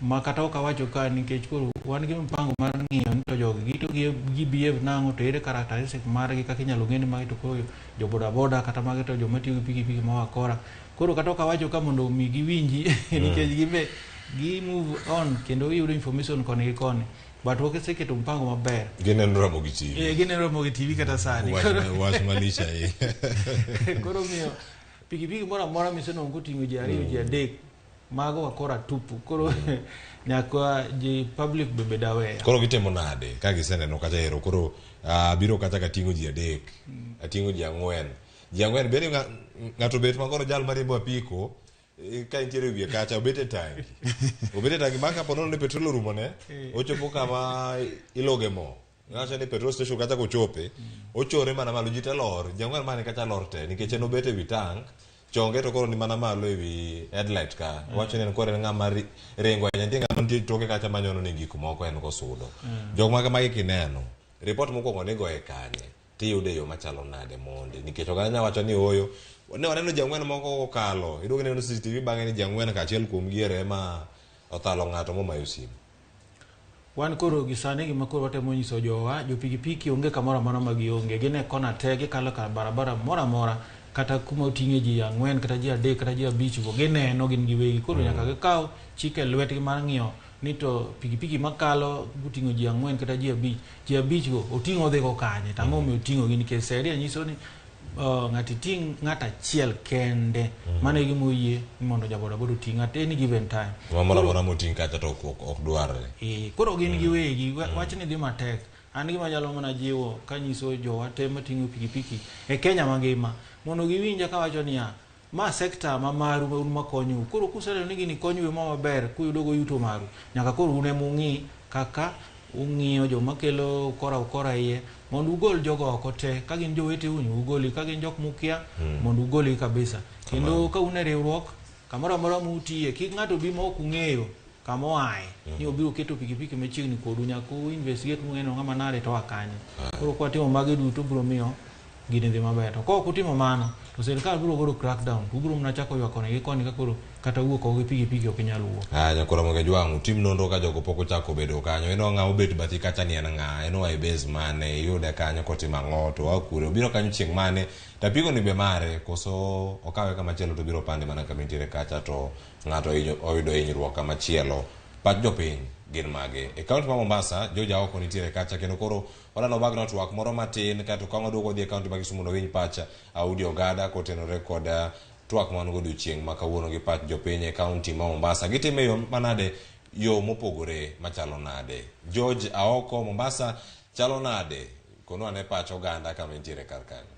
ma kata ok awacho ka nikech koro wan gi mpango mar ng'iyo ni to jogi gito gi behave nang'o to ere characteristic margi kaka inyalo ng'e ni magi to koro jo boda boda kata magi to joma tiyo gi pikipiki ma wakora koro kata ok awacho ka mondo mi giwinji nikech gibe gi move on kendo giyudo information koni gi koni but waseketo mpango maber. Gineno Ramogi TV. Gineno Ramogi TV kata sani. Wach malich ahinya. Koro miyo pikipiki moro amora misenwang'o koting'o ji ariyo ji adek mago wakora tupu koro nyaka ji public be bed aware. Koro gitimo nade ka giseneno kacha ero koro biro kacha kating'o ji adek ating'o ji ang'wen ji ang'wen bende ng'ato bet ma koro jal mariembo apiko ka intiere e wiye kacha obet e tangi obet e tangi ma kapo nono ni petrol orumone ochopo kama iloge mo Ngacho ni petrol station kacha kochope ochore mana malo ji te lor ji ang'wen mane kacha lor te nikech en obet e wi tank chonge to koro ni mana malo e wi headlight ka wacho ni en koro en ng'ama ringo ahinya nitie ng'ama nitie toke kacha manyono ni gik moko en kosudo jok ma kamagi kineno report mokwongo nigoye kanye tiyude e yo machalo nade mondi nikech oganda nya wacho ni ooyo ne waneno ji ang'wen moko kokalo iduogo ineno CCTV bang'e ni ji ang'wen ka achiel kuom gi ere ema othalo ng'ato momayo simu. Wan koro gi sani gima koro watemo nyiso jowa, jo pikipiki onge kamoro amora ma gionge. Gin e kona te, gikalo kar barabara moro amora, kata kuma oting'e ji ang'wen, kata ji adek, kata ji abich go, gineno gin giwegi. Koro nyaka gikaw chik e lwetgi mar ng'iyo ni to pikipiki makalo goting'o ji ang'wen kata ji abich, ji abich go oting'o odhi go kanye, to ang'o momiyo oting'o gi nikech sheria nyiso ni ng'ato iting' ng'at achiel kende. Mano e gima oyie ni mondo ja bodaboda oting' at any given time. Moro amora moting' kacha to ok dwarre. Koro gin giwegi, wachni dhi matek. An gima anyalo mana jiwo kanyiso jowa te mating'o pikipiki e Kenya mangima mondo giwinja kawacho niya, ma sekta ma maru ma un makonyou. Koro kuseneno ni gini konyou ma maber kuyudo go yuto maru, nyaka koro un ema ung'i kaka ung'iyo joma kelo ukora ukora iye mondo ugol jogo oko te ka gin joweteu ugoli ka gin jok mukia mondo ugolgi kabisa. Kendo ka un e riwruok kamoro amora mutiye kik ng'ato bi ma ok ung'eyo kama oaye ni obiro keto pikipiki machiegni kodu nyaka u investigate mung'e ni ng'ama nade to oa kanye. Koro kwatimo magi duto biro miyo gini dhi maber. To ka ok utimo mano to sirikal biro golo crackdown to ubiro mana chako ywak koni gi koni ka koro kata wuok oko gi pikipiki ok inyal wuok. Nyakoro Ramogi Ojwang', utim nonro ka jogo pok ochako bedo kanyo. En ng'a obet bathi kacha ni en ng'a? En oa e base mane? Iyude kanyo kotimo ang'o? To oa kure? Obiro kanyo chieng' mane? To apiko ni be mare? Koso okawe kama chielo to obiro pande mana kama entiere kacha to ng'ato oyudo hinyruok kama chielo. Pach jopiny gin mage? E kaunti ma Mombasa, George Aoko nitiere kacha kendo koro wadano bagno twak moro matin kato ka waduogo wadhi e kaunti ma Kisumu mondo wawinj pach Audi Ogada kotenore kod twak ma wan go odiochieng' ma kawuono gi pach jopiny e kaunti ma Mombasa. Gitime yo manade, yo mopogore machalo nade? George Aoko, Mombasa chalo nade? Kono ane pach oganda kama entiere kar kanyo.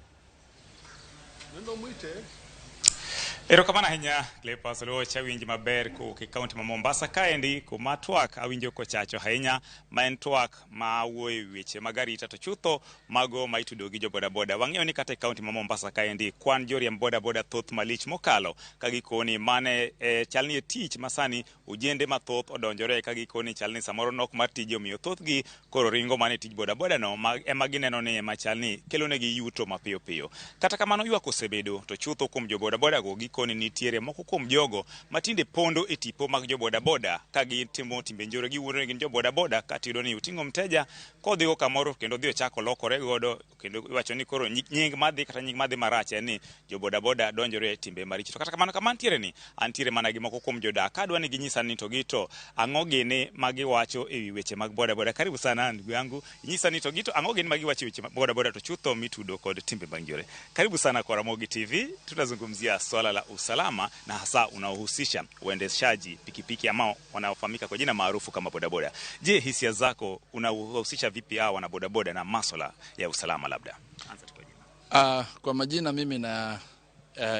Erokamano ahinya Cleophas Oluoch, awinji maber kowuok e kaunti ma Mombasa kaendi kuma twak awinjo kochacho ahinya ma en twak ma wuoyo e weche mag arita to chutho mago ma itudo gi jo bodaboda. Wang'eyo ni kata e kaunti ma Mombasa kaendi kwan joriemb bodaboda thoth malich mokalo ka gikoni mane chal ni e tich ma sani ojende mathoth odonjore ka gikoni chal ni samoro nok mar tije omiyo thothgi koro ringo mana e tij bodaboda no ma ema gineno ni ema chal ni kelonegi yuto mapiyo piyo. Kata kamano ywak osebedo to chutho kuom jo bodaboda go gikoni Likoni nitiere moko kuom jogo matinde pondo e tipo mag jo bodaboda ka gitimo timbe njore, giwuondo ni gin jo bodaboda, kata iyudo ni oting'o mteja kodhigo kamoro kendo odhi ochako lokore godo, kendo iwacho ni koro nying madhi kata nying madhi marach en ni jo bodaboda donjore e timbe maricho. To kata kamano, kama antiere ni antiere mana gi moko kuom jodak kadwa ni ginyisa ni to gito ang'o gini ma giwacho e wi weche mag bodaboda. Karibu sana ndugu yangu, nyisa ni to gito ang'o gini ma giwacho e weche mag bodaboda to chutho mitudo kod timbe mag njore. Karibu sana kwa Ramogi TV, tunazungumzia swala la usalama na hasa unaohusisha uendeshaji pikipiki ambao wanaofahamika kwa jina maarufu kama bodaboda. Je, hisia zako unahusisha vipi hawa wana bodaboda na maswala ya usalama? Labda anza tu kwa jina. Kwa majina mimi na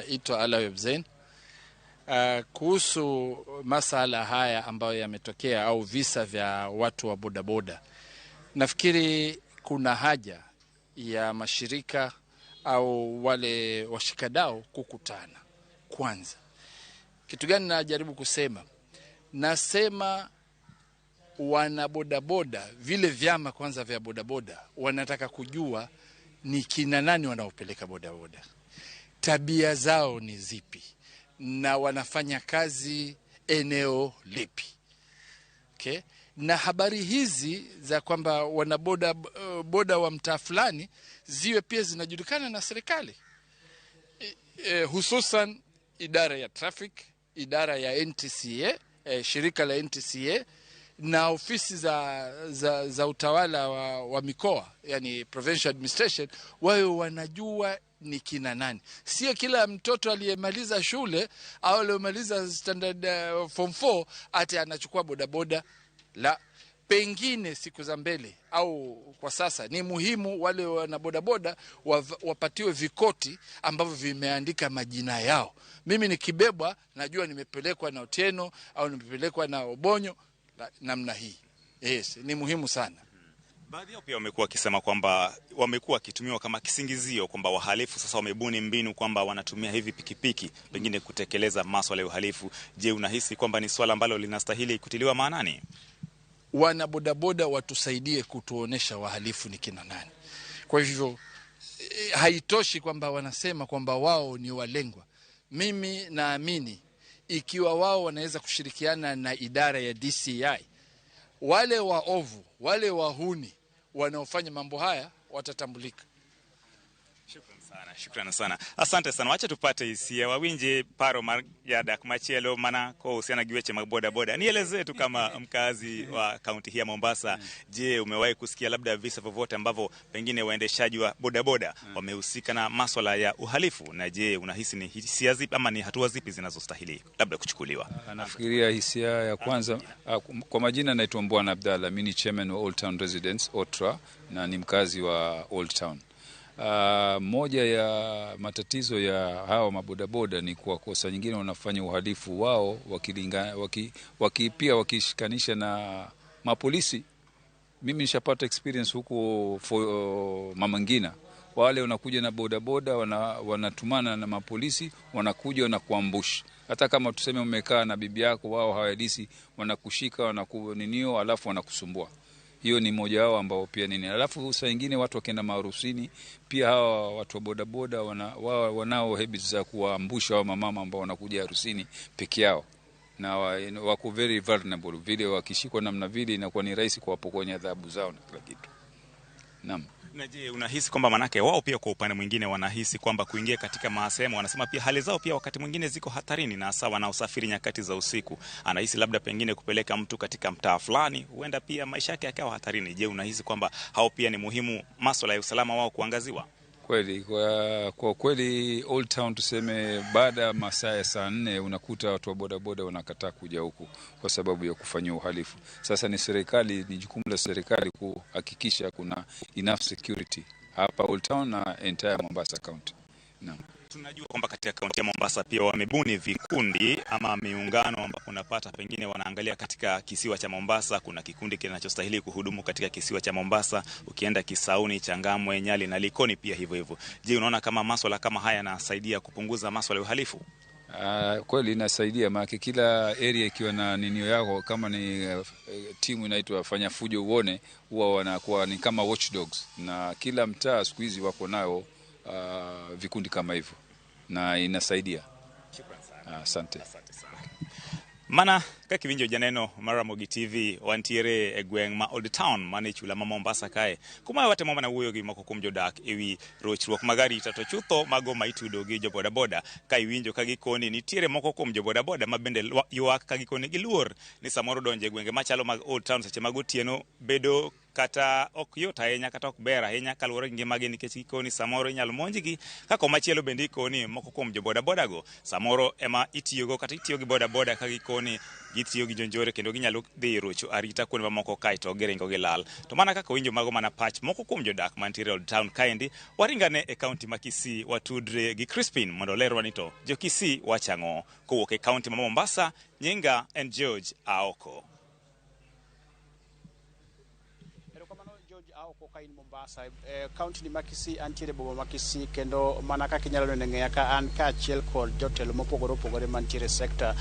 itwa Alawi Zein. Kuhusu masala haya ambayo yametokea au visa vya watu wa bodaboda, nafikiri kuna haja ya mashirika au wale washikadau kukutana kwanza. Kitu gani najaribu kusema? Nasema wana bodaboda, vile vyama kwanza vya bodaboda wanataka kujua ni kina nani wanaopeleka bodaboda, tabia zao ni zipi, na wanafanya kazi eneo lipi. Okay? Na habari hizi za kwamba wanaboda boda wa mtaa fulani ziwe pia zinajulikana na serikali, hususan idara ya traffic, idara ya NTCA, shirika la NTCA na ofisi za utawala wa mikoa, yani provincial administration, wawe wanajua ni kina nani. Sio kila mtoto aliyemaliza shule au aliyemaliza standard form 4 ati anachukua bodaboda. La, pengine siku za mbele au kwa sasa ni muhimu wale wana bodaboda wapatiwe vikoti ambavyo vimeandika majina yao. Mimi nikibebwa najua nimepelekwa na Otieno au nimepelekwa na Obonyo, namna hii. Yes, ni muhimu sana. Baadhi yao pia wamekuwa wakisema kwamba wamekuwa wakitumiwa kama kisingizio kwamba wahalifu sasa wamebuni mbinu kwamba wanatumia hivi pikipiki pengine kutekeleza maswala ya uhalifu. Je, unahisi kwamba ni swala ambalo linastahili kutiliwa maanani? Wana bodaboda watusaidie kutuonesha wahalifu ni kina nani. Kwa hivyo haitoshi kwamba wanasema kwamba wao ni walengwa. Mimi naamini ikiwa wao wanaweza kushirikiana na idara ya DCI, wale waovu, wale wahuni wanaofanya mambo haya watatambulika. Shukran sana, shukran sana. Asante sana. Wacha tupate hisia wawinje paro mar jadak machielo mana kuhusiana gi weche mag bodaboda. Nielezee tu kama mkazi wa kaunti hii ya Mombasa, je, umewahi kusikia labda visa vyovyote ambavyo pengine waendeshaji wa bodaboda wamehusika na maswala ya uhalifu? Na je, unahisi ni hisia zipi ama ni hatua zipi zinazostahili labda kuchukuliwa? Nafikiria hisia ya kwanza, kwa majina naitwa Mbwana Abdalla, mimi ni chairman wa Old Town Residents OTRA na ni mkazi wa Old Town. Moja ya matatizo ya hawa mabodaboda ni kwa kosa nyingine wanafanya uhalifu wao pia wakishikanisha na mapolisi. Mimi nishapata experience huko Mama Ngina, wale wanakuja na bodaboda wanatumana na mapolisi, wanakuja wanakuambush. Hata kama tuseme umekaa na bibi yako, wao hawadisi, wanakushika wanakuninio, alafu wanakusumbua. Hiyo ni moja wao ambao pia nini. Alafu saa nyingine watu wakienda maharusini pia hawa watu wa bodaboda wanao habits za kuwaambusha hao mamama ambao wanakuja harusini peke yao, na wako very vulnerable. Vile wakishikwa namna vile inakuwa ni rahisi kuwapokonya adhabu zao na kila kitu. Naam. Na je, unahisi kwamba manake wao pia kwa upande mwingine wanahisi kwamba kuingia katika mahasemo, wanasema pia hali zao pia wakati mwingine ziko hatarini, na hasa wanaosafiri nyakati za usiku, anahisi labda pengine kupeleka mtu katika mtaa fulani huenda pia maisha yake yakawa hatarini. Je, unahisi kwamba hao pia ni muhimu masuala ya usalama wao kuangaziwa? Kweli, kwa kweli Old Town tuseme baada ya masaa ya saa 4 unakuta watu wa bodaboda wanakataa kuja huku kwa sababu ya kufanya uhalifu. Sasa ni serikali, ni jukumu la serikali kuhakikisha kuna enough security hapa Old Town na entire Mombasa County. Naam. Tunajua kwamba katika kaunti ya Mombasa pia wamebuni vikundi ama miungano ambapo unapata pengine wanaangalia katika kisiwa cha Mombasa kuna kikundi kinachostahili kuhudumu katika kisiwa cha Mombasa, ukienda Kisauni, Changamwe, Nyali na Likoni pia hivyo hivyo. Je, unaona kama maswala kama haya yanasaidia kupunguza maswala ya uhalifu? Kweli inasaidia, maana kila area ikiwa na ninio yao, kama ni timu inaitwa fanya fujo uone, huwa wanakuwa ni kama watchdogs, na kila mtaa siku hizi wako nao vikundi kama hivyo na inasaidia. Asante. Mana kaka iwinjo janeno mar Ramogi TV, wantiere e gweng' ma Old Town mane chula ma Mombasa kae, kuma watemo mana wuoyo gi moko kuom jodak ewi rochruok mag arita, to chutho mago ma itudo gi jo bodaboda. Ka iwinjo ka gikoni nitiere moko kuom jo bodaboda ma bende ywak ka gikoni giluor ni samoro donjo e gwenge machalo mag Old Town seche mag otieno bedo kata ok yot ahinya kata ok ber ahinya kaluwore gi ngimagi, nikech gikoni samoro inyalo monjgi. Ka komachielo bende ikoni moko kuom jo bodaboda go samoro ema itiyogo kata itiyo gi bodaboda ka gikoni gitiyo gi jonjore kendo ginyalo dhi rocho arita kuonde mamoko kaeto giringo gilal. To mana kaka winjo mago mana pach moko kuom jodak mantiere Old Town kaendi, waringane e kaunti ma Kisii watudre gi Crispin mondo olerwa ni to jo Kisii wachang'o. Kowuok e kaunti ma Mombasa, nyinga en George Aoko. Aoko ka in Mombasa, kaunti ni ma Kisii, antiere boma ma Kisii, kendo mana kaka inyalo neno e ng'eya ka an kaachiel kod jotelo mopogore opogore mantiere sekta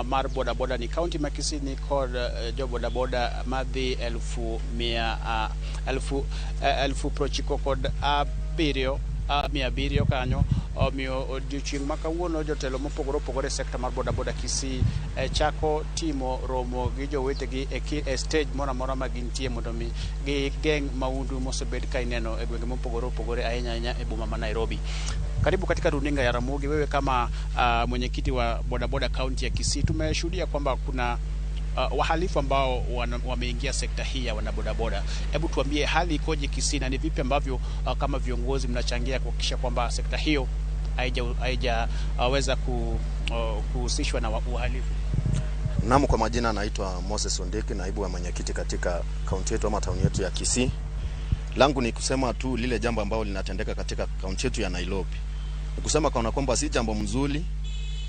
mar bodaboda ni. Kaunti ma Kisii ni kod jo bodaboda madhi 97,700 kanyo. Omiyo odiochieng' ma kawuono jotelo mopogore opogore e sekta mar bodaboda Kisii chako timo romo gi jowetegi e stage moro amora ma gintie mondo mi gigeng' maundu mosebed ka ineno e gwenge mopogore opogore ahinya ahinya e boma ma Nairobi. Karibu katika runinga ya Ramogi. Wewe kama mwenyekiti wa bodaboda kaunti ya Kisii, tumeshuhudia kwamba kuna wahalifu ambao wameingia sekta hii ya wanabodaboda. Hebu tuambie hali ikoje Kisii na ni vipi ambavyo kama viongozi mnachangia kuhakikisha kwamba sekta hiyo haijaweza kuhusishwa na uhalifu? Naam, kwa majina naitwa Moses Ondeki, naibu wa mwenyekiti katika kaunti yetu ama tauni yetu ya Kisii. Langu ni kusema tu lile jambo ambalo linatendeka katika kaunti yetu ya Nairobi. Ni kusema kana kwamba si jambo mzuri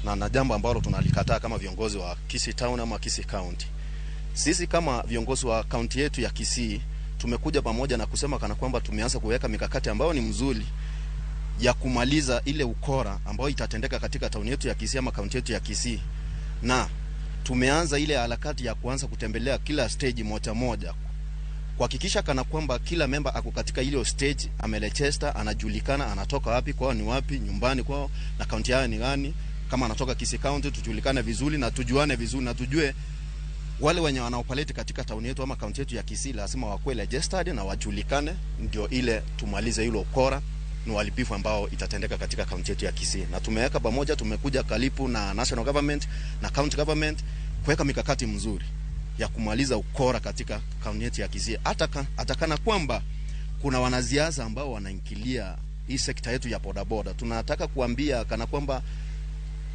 na jambo ambalo tunalikataa kama viongozi wa Kisii Town ama Kisii County. Sisi kama viongozi wa kaunti yetu ya Kisii tumekuja pamoja na kusema kana kwamba tumeanza kuweka mikakati ambayo ni mzuri ya kumaliza ile ukora ambayo itatendeka katika town yetu ya Kisii ama kaunti yetu ya Kisii. Na tumeanza ile harakati ya kuanza kutembelea kila stage moja moja, kuhakikisha kana kwamba kila member ako katika ile stage, amelechester, anajulikana anatoka wapi, kwao ni wapi, nyumbani kwao na kaunti yao ni gani. Kama anatoka Kisii County tujulikane vizuri na tujuane vizuri na tujue wale wenye wanaopaleti katika town yetu ama kaunti yetu ya Kisii lazima wakuwe registered na wajulikane, ndio ile tumalize ile ukora na uhalifu ambao itatendeka katika kaunti yetu ya Kisii. Na tumeweka pamoja, tumekuja karibu na national government na county government kuweka mikakati mzuri ya kumaliza ukora katika kaunti yetu ya Kisii. Hata kana kwamba kuna wanasiasa ambao wanaingilia hii sekta yetu ya bodaboda, tunataka kuambia kana kwamba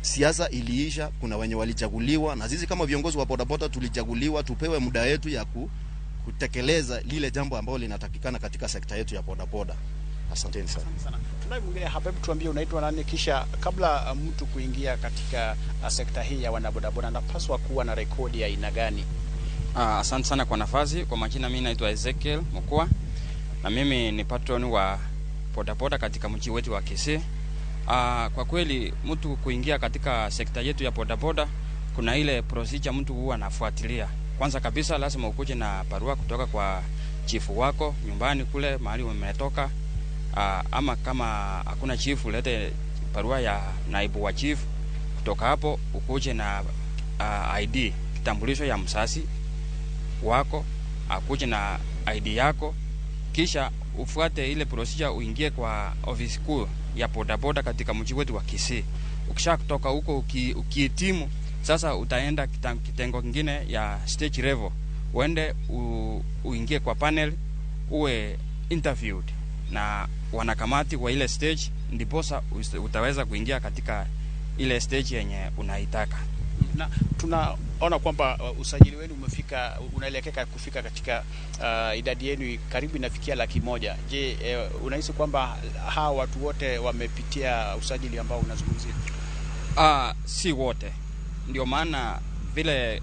siasa iliisha, kuna wenye walichaguliwa na sisi kama viongozi wa bodaboda tulichaguliwa tupewe muda yetu ya kutekeleza lile jambo ambalo linatakikana katika sekta yetu ya bodaboda. Asanteni sana. Sana. Tunaye mwingine hapa, hebu tuambie unaitwa nani, kisha kabla mtu kuingia katika sekta hii ya wanabodaboda anapaswa kuwa na rekodi ya aina gani? Asante sana kwa nafasi. Kwa majina mimi naitwa Ezekiel Mokwa na mimi ni patron wa bodaboda katika mji wetu wa Kisii. Kwa kweli mtu kuingia katika sekta yetu ya bodaboda kuna ile procedure mtu huwa anafuatilia. Kwanza kabisa lazima ukuje na barua kutoka kwa chifu wako nyumbani kule mahali umetoka. Ama kama hakuna chifu ulete barua ya naibu wa chifu. Kutoka hapo ukuje na ID, kitambulisho ya msasi wako, akuje na ID yako, kisha ufuate ile procedure uingie kwa ofisi kuu ya bodaboda katika mji wetu wa Kisii. Ukisha kutoka huko ukihitimu, sasa utaenda kitengo kingine ya stage level, uende uingie kwa panel, uwe interviewed na wanakamati wa ile stage, ndiposa utaweza kuingia katika ile stage yenye unaitaka. Na tunaona kwamba usajili wenu umefika, unaelekea kufika katika idadi yenu karibu inafikia 100,000. Je, unahisi kwamba hawa watu wote wamepitia usajili ambao unazungumzia? Si wote. Ndio maana vile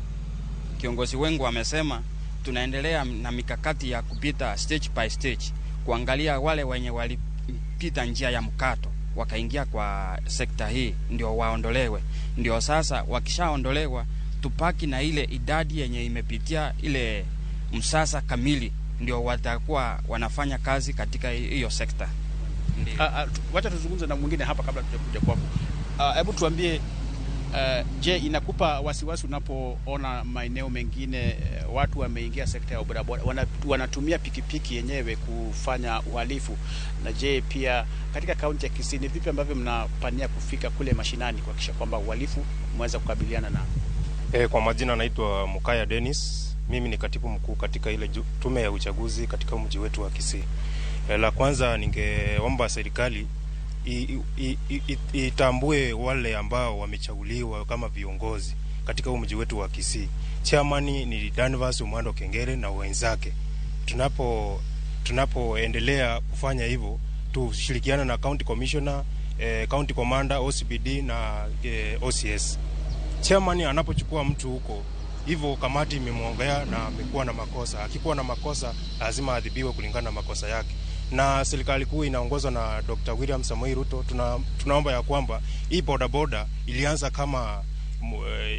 kiongozi wengu amesema tunaendelea na mikakati ya kupita stage by stage, kuangalia wale wenye walipita njia ya mkato wakaingia kwa sekta hii ndio waondolewe. Ndio sasa wakishaondolewa tupaki na ile idadi yenye imepitia ile msasa kamili, ndio watakuwa wanafanya kazi katika hiyo sekta. Wacha tuzungumze na mwingine hapa kabla tujakuja kwako. Hebu tuambie Je, inakupa wasiwasi unapoona maeneo mengine watu wameingia sekta ya bodaboda wanatumia pikipiki yenyewe kufanya uhalifu? Na je, pia katika kaunti ya Kisii ni vipi ambavyo mnapania kufika kule mashinani kuhakikisha kwamba uhalifu umeweza kukabiliana nao? Kwa majina naitwa Mukaya Dennis. Mimi ni katibu mkuu katika ile tume ya uchaguzi katika mji wetu wa Kisii. La kwanza ningeomba serikali itambue wale ambao wamechaguliwa kama viongozi katika huu mji wetu wa Kisii. Chairman ni Danvas Umando Kengere na wenzake. Tunapoendelea kufanya hivyo, tushirikiane na county commissioner, county commander, OCPD na OCS. Chairman anapochukua mtu huko hivyo, kamati imemwongea na amekuwa na makosa. Akikuwa na makosa lazima adhibiwe kulingana na makosa yake. Na serikali kuu inaongozwa na Dr. William Samoei Ruto. Tunaomba ya kwamba hii bodaboda ilianza kama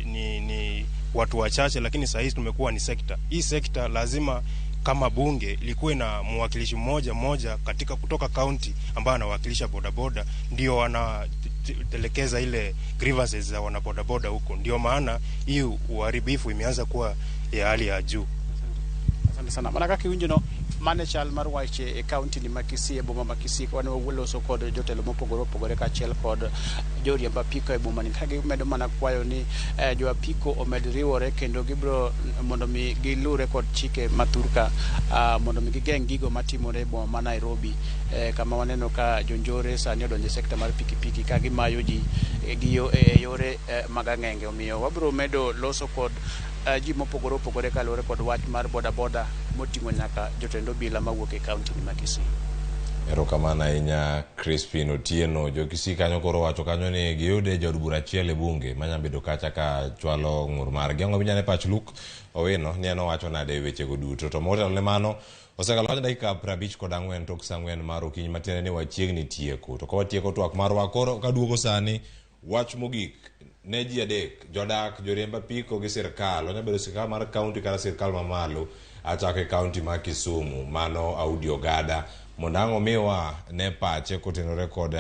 ni watu wachache, lakini sasa hizi tumekuwa ni sekta. Hii sekta lazima kama bunge likuwe na mwakilishi mmoja mmoja katika kutoka county ambaye anawakilisha bodaboda, ndio wanatelekeza ile grievances za wanabodaboda huko. Ndio maana hii uharibifu imeanza kuwa ya hali ya juu. Asante sana. Mana kaka iwinjo no, mane chal mar wach e kaunti ni ma Kisii, e boma ma Kisii, wan waloso kod jotelo mopogore opogore kaachiel kod joriemb apiko e boma ni, ka gimedo mana kwayo ni jo apiko omed riwore kendo gibiro mondo mi gilure kod chike mathurka mondo mi gigeng' gigo matimore e boma ma Nairobi, kama waneno ka jonjore sani odonjo e sekta mar pikipiki ka gimayo ji gi e yore mag ang'enge. Omiyo wabiro medo loso kod ji mopogore opogore kaluwore kod wach mar bodaboda moting'o nyaka jotend obila mawuok e kaunti ni ma Kisii. Erokamano ahinya, Crispin Otieno. Jo-Kisii kanyo koro wacho kanyo ni giyude jaod bura achiel e bunge manya bedo kacha ka chwalo ng'ur margi. Ang'o minyane pach Luke Owino ni en owacho nade e wechego duto. To motelo ne mano, osekalo kanyo dakika 54 tok sa 4 mar okinyi, matiende ni wachiegni tieko. To ka watieko twak marwa koro kaduogo sani, wach mogik ne ji adek: jodak, joriemb apiko gi sirkal. Onya bedo sirkal mar kaunti kata sirkal mamalo. Achako e kaunti ma Kisumu, mano Audi Ogada, mondo ang' omiwa ne pache kotenore kod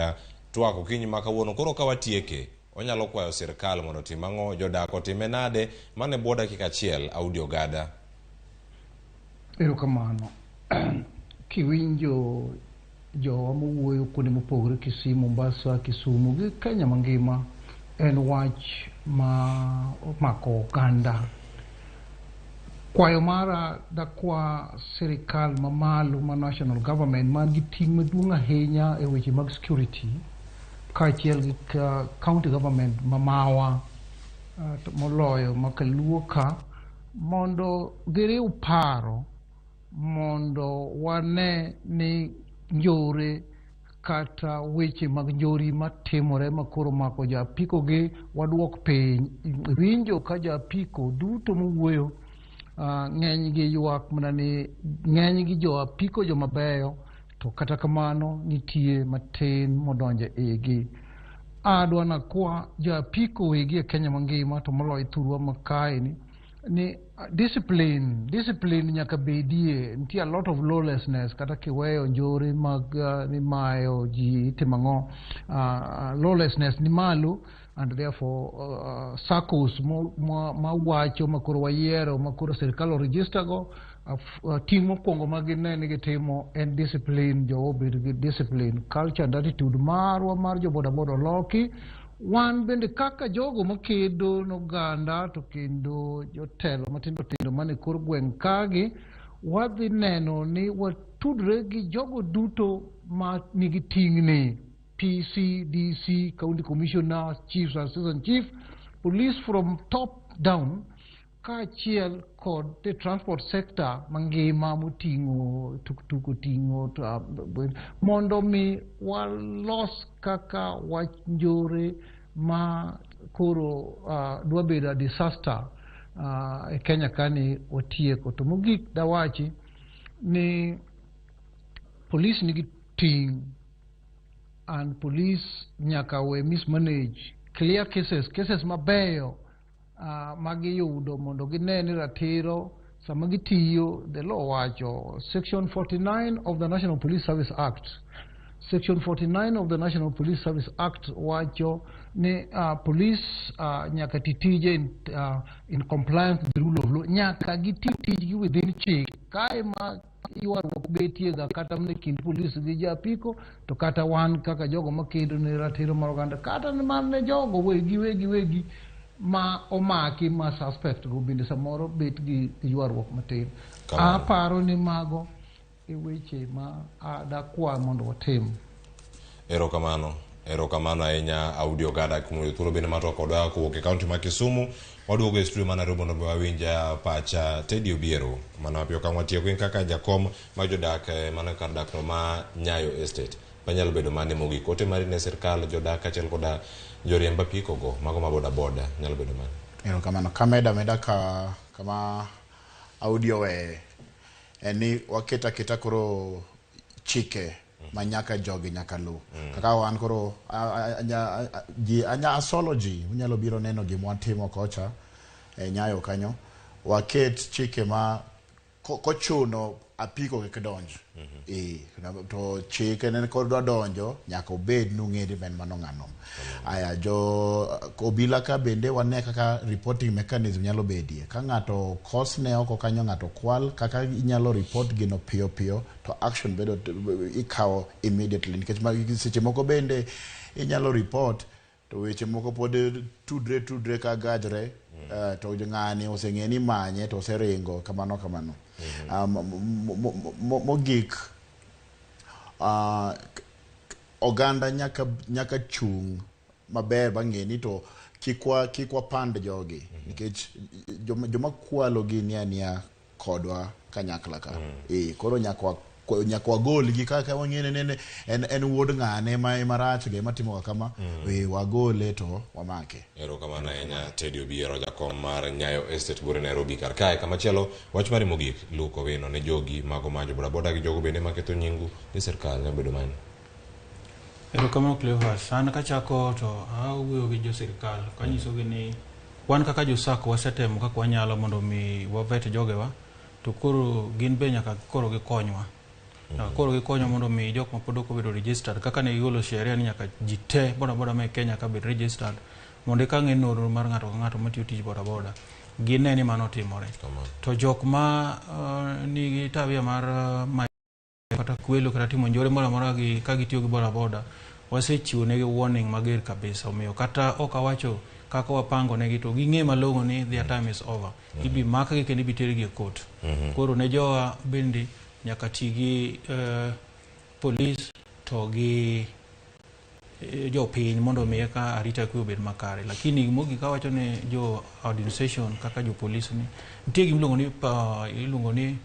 twak okinyi ma kawuono. Koro ka watieke, onyalo kwayo sirkal mondo otim ang'o, jodak otime nade? Mano e bwo dakika achiel, Audi Ogada. Erokamano. Kiwinjo jowa mowuoyo kuonde mopogore, Kisii, Mombasa, Kisumu gi Kenya mangima, en wach ma omako oganda. Kwayo mara dakwa sirikal mamalo ma national government man gi ting' maduong' ahinya e weche mag security, kaachiel gi county government mamawa, to moloyo makaluo ka, mondo giriw paro mondo wane ni njore kata weche mag njori matimore makoro mako jo apiko gi waduok piny. Winjo ka jo apiko duto mowuoyo, ng'eny gi ywak mana ni ng'eny gi jo apiko jomabeyo, to kata kamano nitie matin modonjo e igi. Adwa nakwa jo apiko wegi e Kenya mangima, to moloyo thurwa ma kae ni discipline nyaka bedie. Nitie a lot of lawlessness, kata kiweyo njore mag mimayo ji itimo ang'o, lawlessness ni malo, and therefore SACCOs ma wacho ma koro wayiero, ma koro sirikal oregister go, ting' mokwongo ma gine ni gitimo en discipline. Jowa obed gi discipline, culture and attitude marwa mar jo bodaboda oloki. Wan bende kaka jogo makedo n'oganda, to kendo jotelo matindo tindo mane kor gweng' kagi, wadhi neno ni watudre gi jogo duto ma nigi ting'ni: PC, DC, county commissioner, chiefs, assistant chief, police from top down, kaachiel kod the transport sector mangima moting'o tuktuk, oting'o mondo mi walos kaka wach njore ma koro dwa bedo a disaster e Kenya kani watieko. To mogik dawachi ni police nigi ting', and police nyaka we mismanage clear cases mabeyo magiyudo mondo gine ni ratiro sama gitiyo. The law wacho, section 49 of the National Police Service Act. Section 49 of the National Police Service Act wacho ni police nyaka ti tije in compliance with the rule of law, nyaka giti tijgi within chik. Kae ma ywaruok betie ga kata mana e kind polis gi japiko, to kata wan kaka jogo makedo ne ratiro mar oganda, kata mana ne jogo wegi wegi wegi ma omaki ma suspect go bende samoro bet gi ywaruok matin. Kamano. Aparo ni mago e weche ma dakwa mondo watim. Erokamano. Erokamano ahinya Audi Ogada kuom yudo thuolo bende mar twak kodwa kowuok e kaunti ma Kisumu. Waduogo e studio ma Nairobi mondo mi wawinj pacha Teddy Obiero. Mana mapiyo ka watieko in kaka jakom mar jodak mano kar dak no ma Nyayo Estate. Manyalo bedo mane mogik? Ote mari ne sirkal, jodak kaachiel koda joriemb apiko go, mago ma boda boda nyalo bedo mane? Erokamano. Kameda ameda ka kama Audi oweye en ni waket aketa koro chike ma nyaka jogi nyaka luw. Kaka wan koro ji anya asolo ji unyalo biro neno gima watimo kocha e Nyayo kanyo. Waket chike ma kochuno apiko kik donj. To chike ne kodwa donjo nyaka obed ni ung'e ni en mano ng'ano. Aya jo obila ka bende wane kaka reporting mechanism nyalo bedie. Ka ng'ato kosne oko kanyo ng'ato kwal kaka inyalo report gino piyo piyo to action bedo ikawo immediately nikech seche moko bende inyalo report to weche moko pod tudre ka gajre to ng'ani oseng'e ni manye to oseringo kamano kamano. Mogik oganda nyaka chung' maber bang'e ni to kik wapand jogi nikech joma kwalo gi nia kodwa kanyakla ka. Koro nyaka wagolgi kaka wang'e ni en wuod ng'ane ma marach ge matimo kama wagole to wamake. Erokamano ahinya Teddy Obiero jakom mar Nyayo Estate Bure Nairobi kar kae. Kamachielo wach mari mogik Luke Owino ne jogi mago ma jo bodaboda gi jogo bende maketho nyingu ni sirkal nyalo bedo mane? Erokamano Cleophas. An kachako to awuoyo gi jo sirkal kanyisogi ni wan kaka jo SACCO wasetemo kaka wanyalo mondo mi wavet jogewa to koro gin be nyaka koro gikonywa. Koro gikonywa mondo mi jok ma pod ok obedo registered kaka ne gigolo sheria ni nyaka ji te bodaboda ma e Kenya ka bed registered mondo eka ng'e nonro mar ng'ato ka ng'ato matiyo tij bodaboda gine ni mano otimore. To jok ma nigi tabia mar kata kwelo kata timo njore moro amora gi ka gitiyo gi bodaboda wasechiwo negi warning mager kabisa. Omiyo kata ok awacho kaka wapango negi to ging'e malong'o ni their time is over. Ibi makgi kendo ibi tergi e court. Koro ne jowa bende nyaka ti gi police to gi jopiny mondo mi eka arita kwe obed makare. Lakini mogik awacho ne jo administration kaka jo police ni nitie gima iluongo ni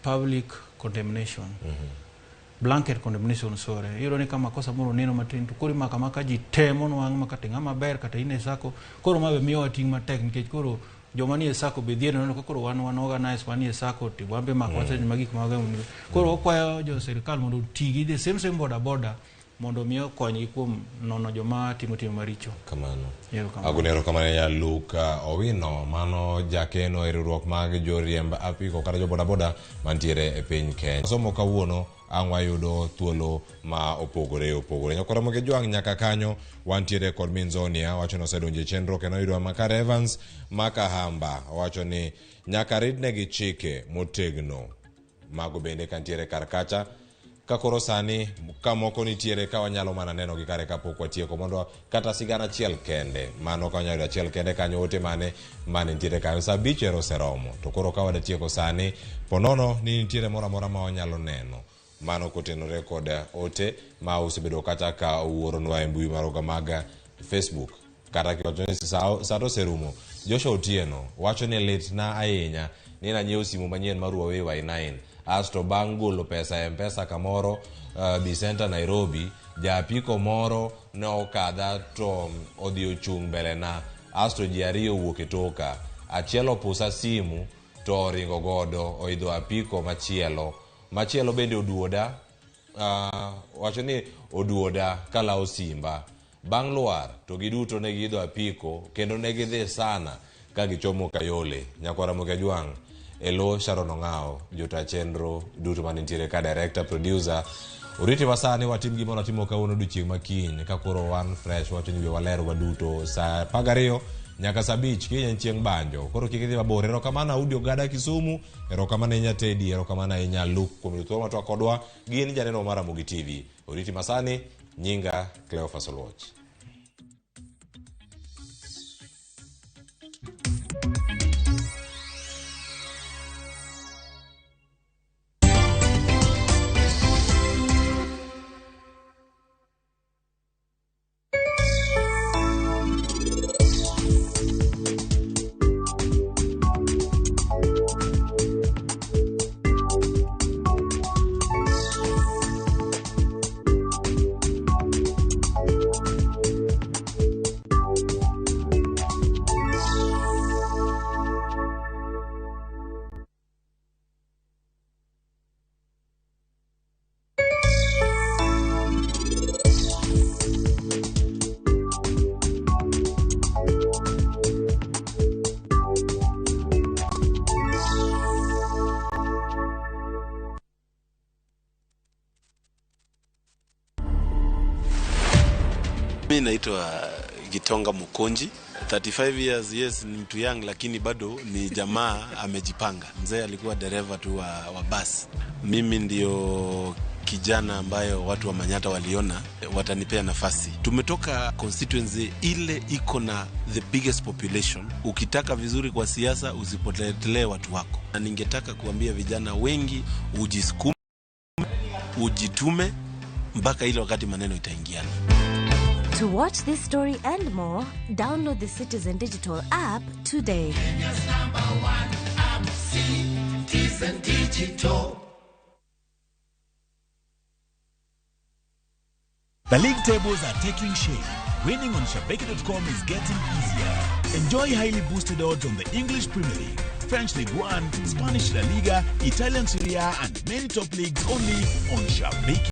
public condemnation. Blanket condemnation, sorry. Iyudo ni kama kosa moro neno matin to koro imako amaka ji te monwang' ma kata ng'ama ber kata in e SACCO koro ma be miyowa ting' matek nikech koro joma nie SACCO be dhier neno ka koro wan organize wan nie SACCO to wan be mako wasecho ma gik ma koro wakwayo jo sirkal mondo oti gi the same boda boda mondo mi okonygi kuom nono joma timo tim maricho. Kamano. Erokamano. Agone erokamano ya Luke Owino, mano jakeno e riwruok mag joriemb apiko kata jo bodaboda mantiere e piny Kenya. Somo kawuono ang' wayudo thuolo ma opogore opogore. Nyakora Moge Jwang' nyaka kanyo wantiere kod Minzonia wacho ni osedonjo e chenro kendo oyudo Makare Evans Makahamba owacho ni nyaka ridnegi chike motegno. Mago bende kantiere kar kacha ka koro sani ka moko nitiere ka wanyalo mana neno gi kare kapok watieko mondo kata sigana achiel kende mano ka wanyalo yudo achiel kende kanyo ote mane nitiere kanyo saa 5 ero oseromo to koro ka wadatieko sani ponono ni nitiere moro amora ma wanyalo neno mano kotenore kod ote ma osebedo kata ka owuoronwa e mbui maroga mag Facebook kata kiwacho ni saa to oserumo. Joshua Otieno wacho ni litna ahinya ni nanyiewo simu manyien mar Huawei Y9 asto bang' golo pesa e M-Pesa kamoro Bicenta Nairobi jaapiko moro ne okadha to odhi ochung' mbele na asto ji ariyo owuok e toka achiel opusa simu to oringo godo oidho apiko machielo bende oduoda wacho ni oduoda kalawo simba bang' lwar to giduto ne giidho apiko kendo ne gidhi sana ka gichomo Kayole. Nyakwara Moge Jwang' elo Sharon Ong'awo jota chenro duto manitiere ka director producer Oriti wa sani watim gima watimo kawuono odiochieng' ma kiny ka koro wan fresh wacho ni wiwa ler waduto saa 12 nyaka saa 5 kiny en chieng' banjo. Koro kik idhi mabor. Erokamano Audi Ogada Kisumu, erokamano ahinya Teddy, erokamano ahinya Luke kuom yudo thuolo matwak kodwa. Gin janeno mar Ramogi TV. Oriti masani, nyinga Cleophas Oluoch. Mi naitwa Gitonga Mukonji, 35 years, yes, ni mtu young lakini bado ni jamaa amejipanga. Mzee alikuwa dereva tu wa basi. Mimi ndio kijana ambayo watu wa Manyata waliona watanipea nafasi. Tumetoka constituency ile iko na the biggest population. Ukitaka vizuri kwa siasa usipotelee watu wako. Na ningetaka kuambia vijana wengi ujisukume, ujitume mpaka ile wakati maneno itaingiana. To watch this story and more, download the Citizen Digital app today. Kenya's number one app, Citizen Digital. The league tables are taking shape. Winning on Shabiki.com is getting easier. Enjoy highly boosted odds on the English Premier League, French League One, Spanish La Liga, Italian Serie A, and many top leagues only on Shabiki.